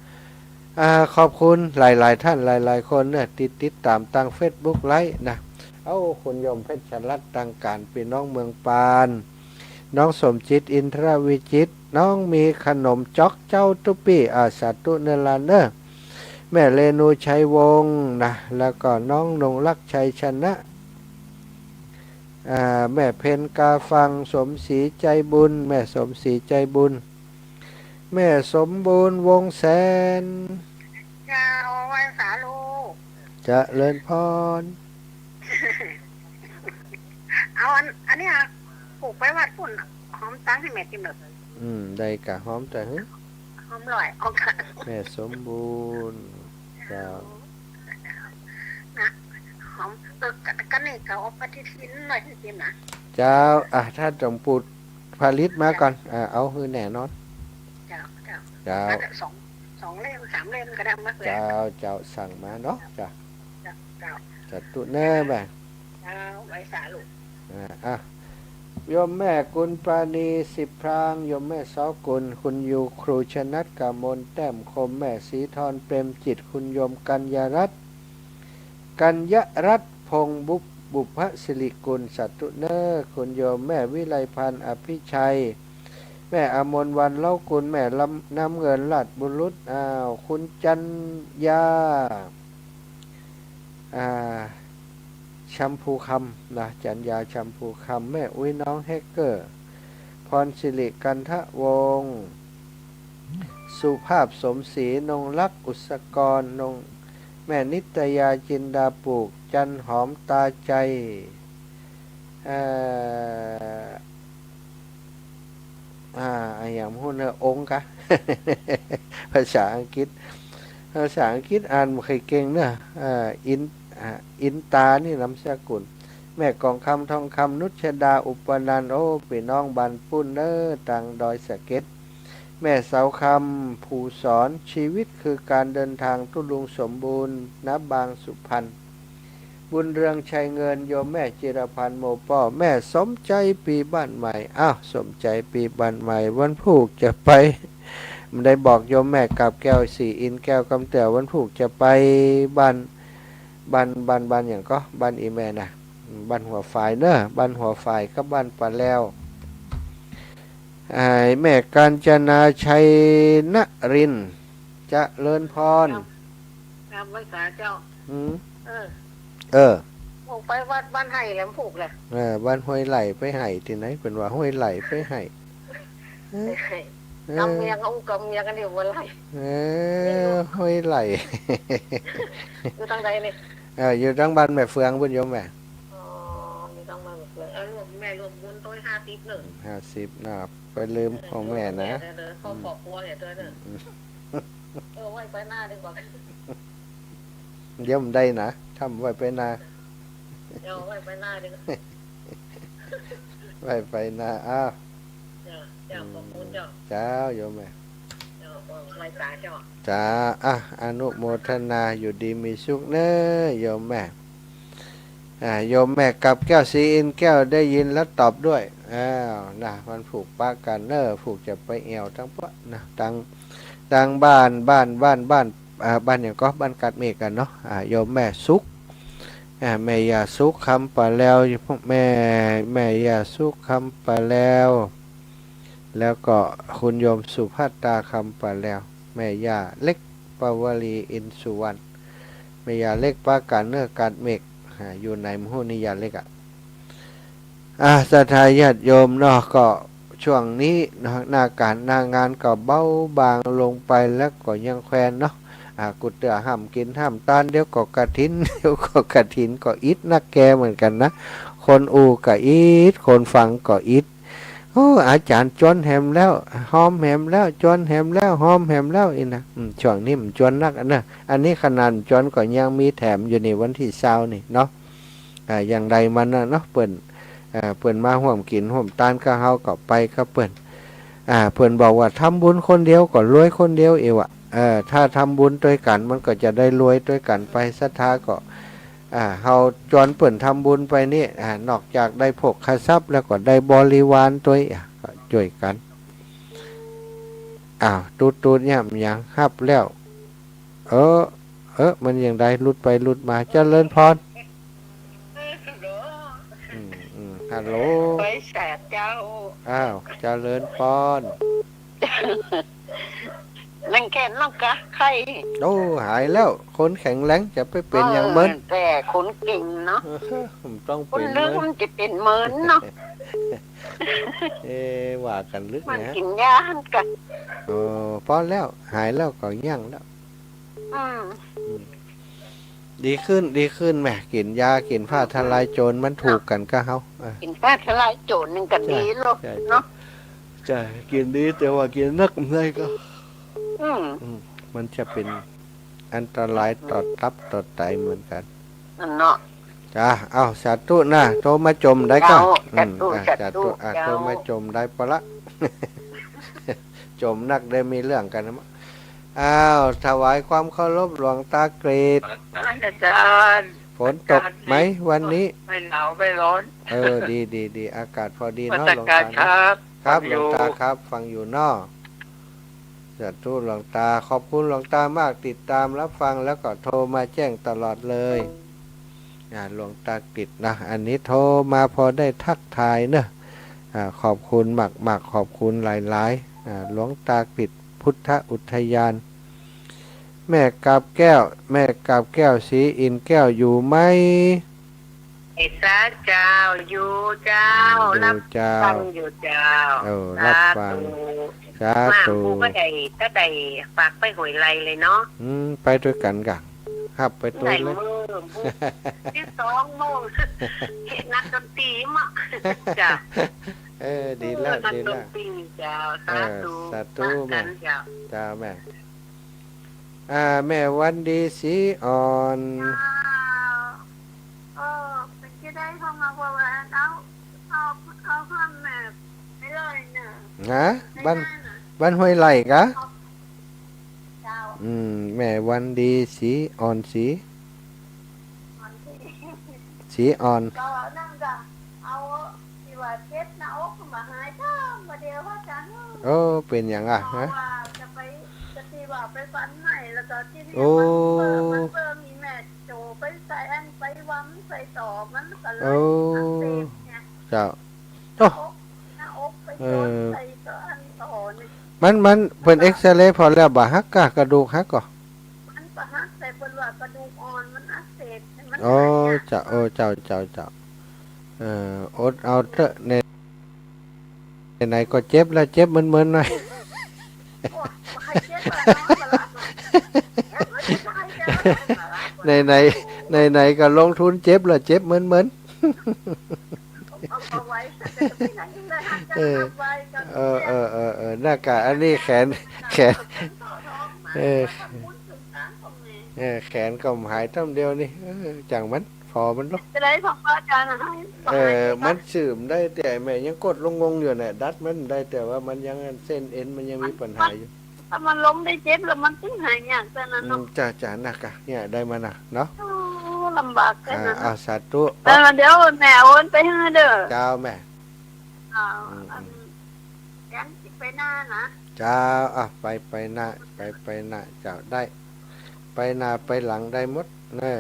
อ่า ขอบคุณหลายๆ ท่านหลายๆ คนเนี่ย ติด ติดต๋ามตางเฟซบุ๊กไลฟ์นะ เอ้า คุณโยมเพชรรัตน์ ตางก๋าน ปี้น้องเมืองปาน น้องสมจิต อินทรวิจิตร น้องมีขนมจ๊อกเจ้าตุ๊ปี้ อ่า สาธุเน่อหลานเน่อ แม่เรนูชัยวงศ์นะ แล้วก็น้องนงรักชัยชนะ อ่า แม่เพ็ญกาฟัง สมศรีใจบุญ แม่สมศรีใจบุญ แม่สมบูรณ์วงศ์แสน เจ้า ไหว้สาลูก เจริญพร เอาอัน อันเนี้ย ผูกไปวัดปุ้น หอมตังค์หื้อแม่ติมเน่อ อืม ได้ก่ะ หอมเต๊อะ หอมร้อย เอาก่ะ แม่สมบูรณ์ เจ้า นะ หอม เออ กะ กะนี่กะเอาปฏิทินหน่อยหื้อติมนะ เจ้า อ่ะ ถ้าต้องปูดผลิตมาก่อน อ่า เอาหื้อแน่นอน เจ้า เจ้า เจ้า อันละสอง สองเล่ม สามเล่มก็ได้มาเผื่อ เจ้า เจ้า สั่งมาเนาะ เจ้า เจ้า เจ้า สาธุเน่อแม่ เจ้า ไหว้สาลูก อ่า อ่ะ โยมแม่กุลปราณี สิบพราง โยมแม่ซอกุล คุณยู ครูชนัด กมล แต้มคม แม่ศรีธร เปรมจิต คุณโยมกัญญารัตน์ กัญญารัตน์ พงษ์บุพ บุพสิริกุล สาธุเน่อ คุณโยมแม่วิไลพรรณ อภิชัย แม่อมรวรรณ เล้ากุล แม่ลำ น้ำเงิน ราชบุรุษ อ้าว คุณจัญญา อ่า ชมพูคำนะ จัญญา ชมพูคำ แม่อุ๊ย น้องแฮกเกอร์ พรสิริ กันทวงศ์ สุภาพ สมศรี นงรัก อุศกร นง แม่นิตยา จินดา ปลูก จันหอม ตาใจ เอ่อ อ่า อะหยังฮู้เน่อ องค์กะ ภาษาอังกฤษ ภาษาอังกฤษอ่านบ่ค่อยเก่งเน่อ เอ่อ อิน อ่า อินตา นี่นามสกุล แม่กองคำ ทองคำ นุชดา อุปนันท์ โอ้ ปี้น้องบ้านปุ้นเน่อ ตางดอยสะเก็ด แม่เสาคำ ภูสอน ชีวิตคือการเดินทาง ตุ๊ลุงสมบูรณ์ ณ บางสุพรรณ บุญเรือง ชัยเงิน โยมแม่จิรพันธ์ โมป้อ แม่สมใจ ปี้บ้านใหม่ อ้าว สมใจ ปี้บ้านใหม่ วันพูกจะไป บ่ได้บอกโยมแม่กาบแก้ว ศรีอินทร์แก้ว กำเตื้อ วันพูกจะไปบ้าน บ้าน บ้าน บ้านหยังก่อ บ้านอี่แม่น่ะ บ้านหัวฝายเน่อ บ้านหัวฝายกับบ้านป่าแลว อ่า แม่กาญจนา ชัยนรินทร์ เจริญพร ครับ ครับ ไหว้สาเจ้า อืม เออ เออ ผูกไปวัดบ้านไฮ่แหลมผูกแหละ เออ บ้านห้วยไหล่ไปไฮ่ตี้ไหน เปิ้นว่าห้วยไหล่ไปไฮ่ เออ ไฮ่ เออ กำเมียง อู้ กำเมียงอันนี้ว่าไหล่ เออ ห้วยไหล่ อยู่ตางใดนี่ เออ อยู่ตางบ้านแม่เฟืองปุ้นโยมแม่ อ๋อ อยู่ตางบ้านแม่เฟือง เอารวม แม่รวมบุญตวยห้าสิบเน่อ ห้าสิบนะ ไปลืมของแม่นะ เออ เออ เออ ขอ อืม ขอบครัวเนี่ยตวยเน่อ อืม เออ ไหว้ไปหน้าดีกว่า เดี๋ยวมันได้นะ ถ้ามันไหว้ไปหน้า เดี๋ยวไหว้ไปหน้าดีกว่า ไหว้ไปหน้า อ้าว เจ้า เจ้า ขอบคุณเจ้า เจ้า โยมแม่ เจ้า ไหว้สาเจ้า จ้า อ่ะ อนุโมทนา อยู่ดีมีสุขเน่อ โยมแม่ อ่า โยมแม่กาบแก้ว ศรีอินทร์แก้ว ได้ยินแล้วตอบด้วย อ้าว นะ วันพูกปะกั๋นเน่อ พูกจะไปแอ่วตางพวกนะ ตาง ตางบ้าน บ้าน บ้าน บ้าน อ่า บ้านหยังก่อ บ้านกาดเมฆกั๋นเนาะ อ่า โยมแม่สุข อ่า แม่ย่าสุข คำป่าแลว แม่ แม่ย่าสุข คำป่าแลว แล้วก็คุณโยมสุภัตตา คำป่าแลว แม่ย่าเล็ก ปวลี อินสุวรรณ แม่ย่าเล็กปะกั๋นเน่อ กาดเมฆ อ่า อยู่ไหนบ่ฮู้นี่ ย่าเล็กอะ อ่า ศรัทธาญาติโยมเนาะ ก็ช่วงนี้เนาะ หน้าก๋านหน้างานก็เบาบางลงไป แล้วก็ยังแควนเนาะ อ่า กู้เตื้อห้ามกิ๋นห้ามตาน เดี๋ยวก็กฐิน เดี๋ยวก็กฐิน ก็อิดนักแก่เหมือนกั๋นนะ คนอู้ก็อิด คนฟังก็อิด โอ้ อาจ๋ารย์จวนแหมแล้ว ฮอมแหมแล้ว จวนแหมแล้ว ฮอมแหมแล้ว อี้นะ อืม ช่วงนี้มันจวนนักอะเน่อ อันนี้ขนาดจวนก็ยังมีแถมอยู่ในวันตี้ซาวนี่เนาะ อ่า อย่างใดมันน่ะเนาะ เปิ้น อ่า เปิ้นมาฮ่วมกิ๋นฮ่วมตานกับเฮาก็ไปกับเปิ้น อ่า เปิ้นบอกว่าทำบุญคนเดียวก็รวยคนเดียวเอวอะ เออ ถ้าทำบุญตวยกั๋นมันก็จะได้รวยตวยกั๋นไป ศรัทธาก็ อ่า เฮาจวนเปิ้นทำบุญไปนี่ อ่า นอกจากได้โภคทรัพย์แล้วก็ได้บริวารตวย อ่ะ ก็จ้วยกั๋น อ้าว ตุ๊ดๆ เนี่ย มันหยังฮับแล้ว เออ เออ มันอย่างใด หลุดไปหลุดมา เจริญพร อืม อืม ฮัลโหล ไหว้สาเจ้า อ้าว เจริญพร นั่นแค่นั้นกะไข้ โอ้ หายแล้ว คนแข็งแรงจะไปเป๋นหยังเมิน เออ แต่คนเก่งเนาะ เออ มันต้อง คน เป๋น เลิก เมิน มันจะเป๋นเมินเนาะ เอ๊ะ ว่ากั๋นลึกนะ มันกิ๋นยาหั้นกะ โอ้ ปอแล้ว หายแล้วก็ยั้งแล้ว อืม อืม ดีขึ้น ดีขึ้นแหม กิ๋นยา กิ๋นฟ้าทะลายโจร มันถูกกั๋นกะเฮา เออ กิ๋นฟ้าทะลายโจรนึ่งกะดีโลด ใจ้ ใจ้ เนาะ ใจ้ กิ๋นดี แต่ว่ากิ๋นนักไปก็ อืม อืม มันจะเป๋นอันตรายต่อตับต่อไตเหมือนกั๋น นั่นเนาะ จ้า เอ้า สาธุนะ โทรมาจ่มได้ก่อ เจ้า อืม สาธุ อ่ะ สาธุ สาธุ อ่ะ เจ้า โทรมาจ่มได้ปอละ จ่มนักได้มีเรื่องกั๋นนะ อ้าว ถวายความเคารพหลวงตากฤษ อาจารย์ ฝนตกไหมวันนี้ ไม่หนาวไม่ร้อน เออ ดี ดี ดี อากาศพอดีเนาะ นมัสการ หลวงตาเนาะ ครับ ครับ ฟังอยู่ หลวงตาครับ ฟังอยู่เนาะ สาธุหลวงตา ขอบคุณหลวงตามาก ติดตามรับฟังแล้วก็โทรมาแจ้งตลอดเลย อ่า หลวงตากฤษนะ อันนี้โทรมาพอได้ทักทายเนอะ อ่า ขอบคุณมากๆ ขอบคุณหลายๆ อ่า หลวงตากฤษพุทธอุทยาน แม่กาบแก้ว แม่กาบแก้ว ศรีอินทร์แก้ว อยู่ไหม เอสาเจ้า อยู่เจ้า อยู่เจ้า รับฟังอยู่เจ้า เออ รับฟัง สาธุ สาธุ มาผู้ก็ได้ ก็ได้ฝากไปห้วยไร่เลยเนาะ อืม ไปตวยกั๋นก่ะ ฮับไปตวยเลย ได้มื้อ มื้อ สิบสองโมง เฮ็ดนักดนตรีมา จ้ะ เออ ดีแล้ว เออ นัก ดีแล้ว ดนตรีเจ้า สาธุ เออ สาธุ มากั๋น แม่ เจ้า เจ้าแม่ อ่า แม่วันดี ศรีอ่อน เจ้า เออ เป๋นจะได้เข้ามาว่า เอา เอา เอาเพิ่มแม่ไปเลยเนอะ ฮะ บ้าน ไม่ได้เหรอ บ้านห้วยไร่กะ เจ้า อืม แม่วันดี ศรีอ่อน ศรี วันดี ศรีอ่อน ก็นั่นก็เอา ที่ว่าเจ็บหน้าอกมาหาย ถามว่าเดี๋ยวว่าจัง เออ เป๋นหยังอะ เพราะ ฮะ ว่าจะไป จะที่ว่าไปฝันใหม่ แล้วก็ที่นี่ โอ้ มันเปิด มันเปิดมีแม่โจไปใส่อันไปวำใส่ต่อ มันก็เลย โอ้ อักเสบไง เจ้า โอ้ หน้าอก หน้าอกไป เออ โดนใส่ต่ออันต่อนี่ มัน มัน เปิ้นเอ็กซเรย์พอแล้ว บ่หักกะ กระดูกหักก่อ มันบ่หัก แต่เปิ้นว่ากระดูกอ่อนมันอักเสบ มัน อ๋อ หายาก เจ้า เออ เจ้า เจ้า เจ้า เออ อดเอาเถอะ ใน ไหนๆ ก็เจ็บแล้ว เจ็บเมินๆ หน่อย โอ้ย ใครเจ็บอะ น้องมาละ เจ็บแล้วจะใครเจ็บอะ ไหนๆ ไหนๆ ก็ลงทุนเจ็บแล้ว เจ็บเมินๆ เอา เอาไว้ แต่จะไปไหนได้ เออ เอาไว้กัน เออ เออ เออ เออ นั่นกะ อันนี้แขน แขน เออ เออ แขนก็หายต้ำเดียวนี่ เออ จ่างมัน ผ่อมันลง จะได้ของพระอาจารย์อะ ให้ เออ มันสืบได้ แต่แม่ยังกดลงงงอยู่เนี่ย ดัดมันได้ แต่ว่ามันยัง เส้นเอ็นมันยังมีปัญหาอยู่ ถ้ามันล้มได้เจ็บแล้วมันตึงหายยาก แต่นั้น อืม เนาะ จ้ะ จ้ะ นั่นกะ เนี่ย ได้มานะ เนาะ โอ้ ลำบากแค่นั้น อ่า นะ อ่า สาธุ เออ เดี๋ยวแม่โอนไปให้เด้อ เจ้าแม่ อ่า อืม อัน อืม ยังสิไปนานะ เจ้า อ่ะ ไป ไปนา ไป ไปนา เจ้า ได้ ไปนาไปหลังได้หมดเนอะ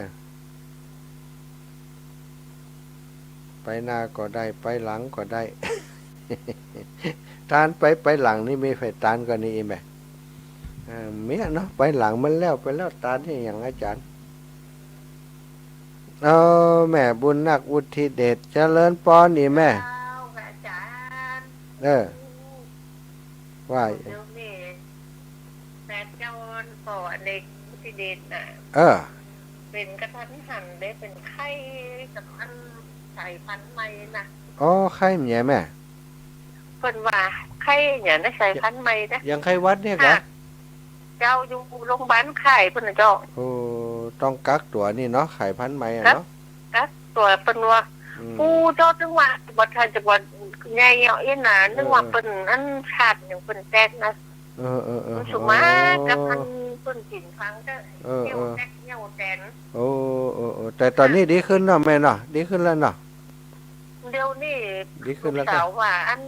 ไปนาก็ได้ ไปหลังก็ได้ ตานไป ไปหลังนี่มีใผตานก่อนี่แม่ เออ เมียเนาะ ไปหลังมันแล้ว ไปแล้ว ตานนี่หยังอาจารย์ เออ แม่บุญนัก วุฒิเดช เจริญปอนอีแม่ เจ้า อาจารย์ เออ ว่า เดี๋ยวนี้แฟนเจ้าก็ในวุฒิเดชน่ะ เออ เป๋นกะทันหันได้ เป๋นไข้กับอันสายพันธุ์ใหม่น่ะ อ๋อ ไข้มันใหญ่แม่ เปิ้นว่าไข้เนี่ยนะ สายพันธุ์ใหม่นะ อย่างไข้หวัดเนี่ยกะ ฮะ เจ้าอยู่โรงพยาบาลค่ายเปิ้นน่ะเจ้า โอ้ ต้องกักตั๋วนี่เนาะ สายพันธุ์ใหม่อะเนาะ กักตั๋วเปิ้นว่า อืม กูเจ้า นึกว่าบ่ทันจะว่าใหญ่เอาเอ็นน่ะ เออ นึกว่าเปิ้นอันธาตุหยังเปิ้นแตกนะ เออ เออ เออ มันสุมา อ๋อ กับอันเปิ้นกิ๋นฟังเจ้า เออ เหี่ยว เออ แตกเหี่ยวแตน โอ้ เออ เออ แต่ตอนนี้ดีขึ้นเนาะแม่เนาะ ดีขึ้นแล้วเนาะ เดี๋ยวนี้ ดีขึ้นแล้ว ลูกสาวว่าอัน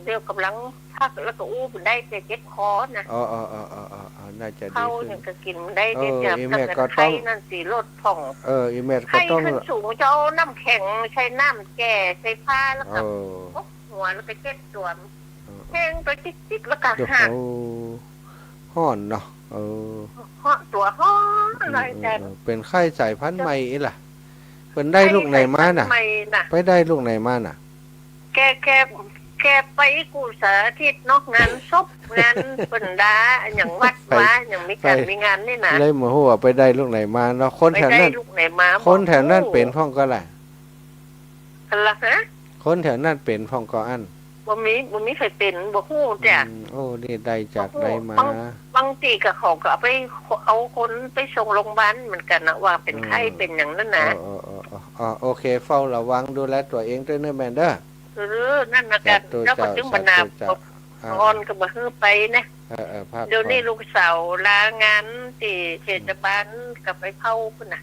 เดี๋ยวก่ำลังพักแล้วก็อู้บ่ได้ แต่เจ็บคอนะ อ๋อ อ๋อ น่าจะดีขึ้น ข้าวเนี่ยก็กิ๋นบ่ได้ เออ เดี๋ยวจะ อีแม่ก็ต้อง ไข้นั่นสิลดพ่อง เออ อีแม่ก็ต้อง ไข้ขึ้นสูง จะเอาน้ำแข็งใส่น้ำแจ่ใส่ผ้าแล้วก็ เออ ปกหัวแล้วก็เจ็บตั๋ว เออ เอ แฮงไปติ๊กๆ แล้วก็ โอ้โห หัก ฮ้อนเนาะ เออ ฮ้อน ตั๋วฮ้อน อืม เลย อืม อาจ๋ารย์ อืม เป๋นไข้สายพันธุ์ใหม่อี้ล่ะ เปิ้นได้ลูกไหนมาน่ะ ไข้สายพันธุ์ใหม่น่ะ ไปได้ลูกไหนมาน่ะ แก แก แกไปกู้สาธิตเนาะ งานศพ งานเปิ้นดา อะหยังวัด ไป วา อะหยังมีก๋าน ไป มีงานนี่น่ะ เลยบ่ฮู้ว่าไปได้ลูกไหนมาเนาะ คนแถวนั้น ไปได้ลูกไหนมา คนแถวนั้น บ่ฮู้ เป๋นพ่องก่อล่ะ อันละฮะ คนแถวนั้นเป๋นพ่องก่ออั้น บ่มี บ่มีใผเป๋น บ่ฮู้จ้ะ อืม โอ้ นี่ได้จาก บ่ฮู้ ไหนมา บาง บางตี้ก็เขาก็เอาไป เอาคนไปส่งโรงพยาบาลเหมือนกั๋นนะ ว่าเป๋น อืม ไข้เป๋นหยังนั่นน่ะ เออ เออ เออ เออ เออ โอเค เฝ้าระวังดูแลตั๋วเองตวยเน่อแม่เน่อ เออ นั่นน่ะ สาธุ กั๋น เจ้า เจ้า ก็จึง สาธุ บ่นับ เจ้า อ่า อ่อนก็บ่หื้อไปนะ เออ เออ พักผ่อน เดี๋ยวนี้ลูกสาวลางานตี้เทศบาล อืม ก็ไปเผาพุ้นน่ะ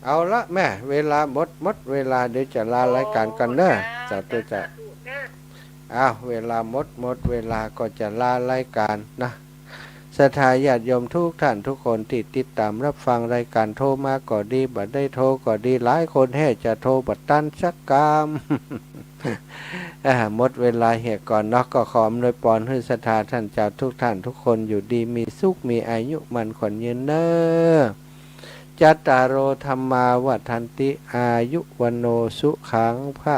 เอาละแม่ เวลาหมด หมดเวลา เดี๋ยวจะลารายการก่อนเน่อ โอ้ จ้ะ สาธุ จ้ะ สาธุเน่อ อ้าว เวลาหมด หมดเวลาก็จะลารายการนะ ศรัทธาญาติโยมทุกท่านทุกคนตี้ติดต๋ามรับฟังรายการ โทรมาก็ดี บ่ได้โทรก็ดี หลายคนแฮ่จะโทรบ่ตันสักกำ อ่า หมดเวลาเหียก่อนเนาะ ก็ขออำนวยปอนหื้อศรัทธาท่านเจ้าทุกท่านทุกคนอยู่ดีมีสุข มีอายุมั่นขวัญยืนเน่อ จัตตาโร ธัมมา วัฑฒันติ อายุ วัณโณ สุขัง พะ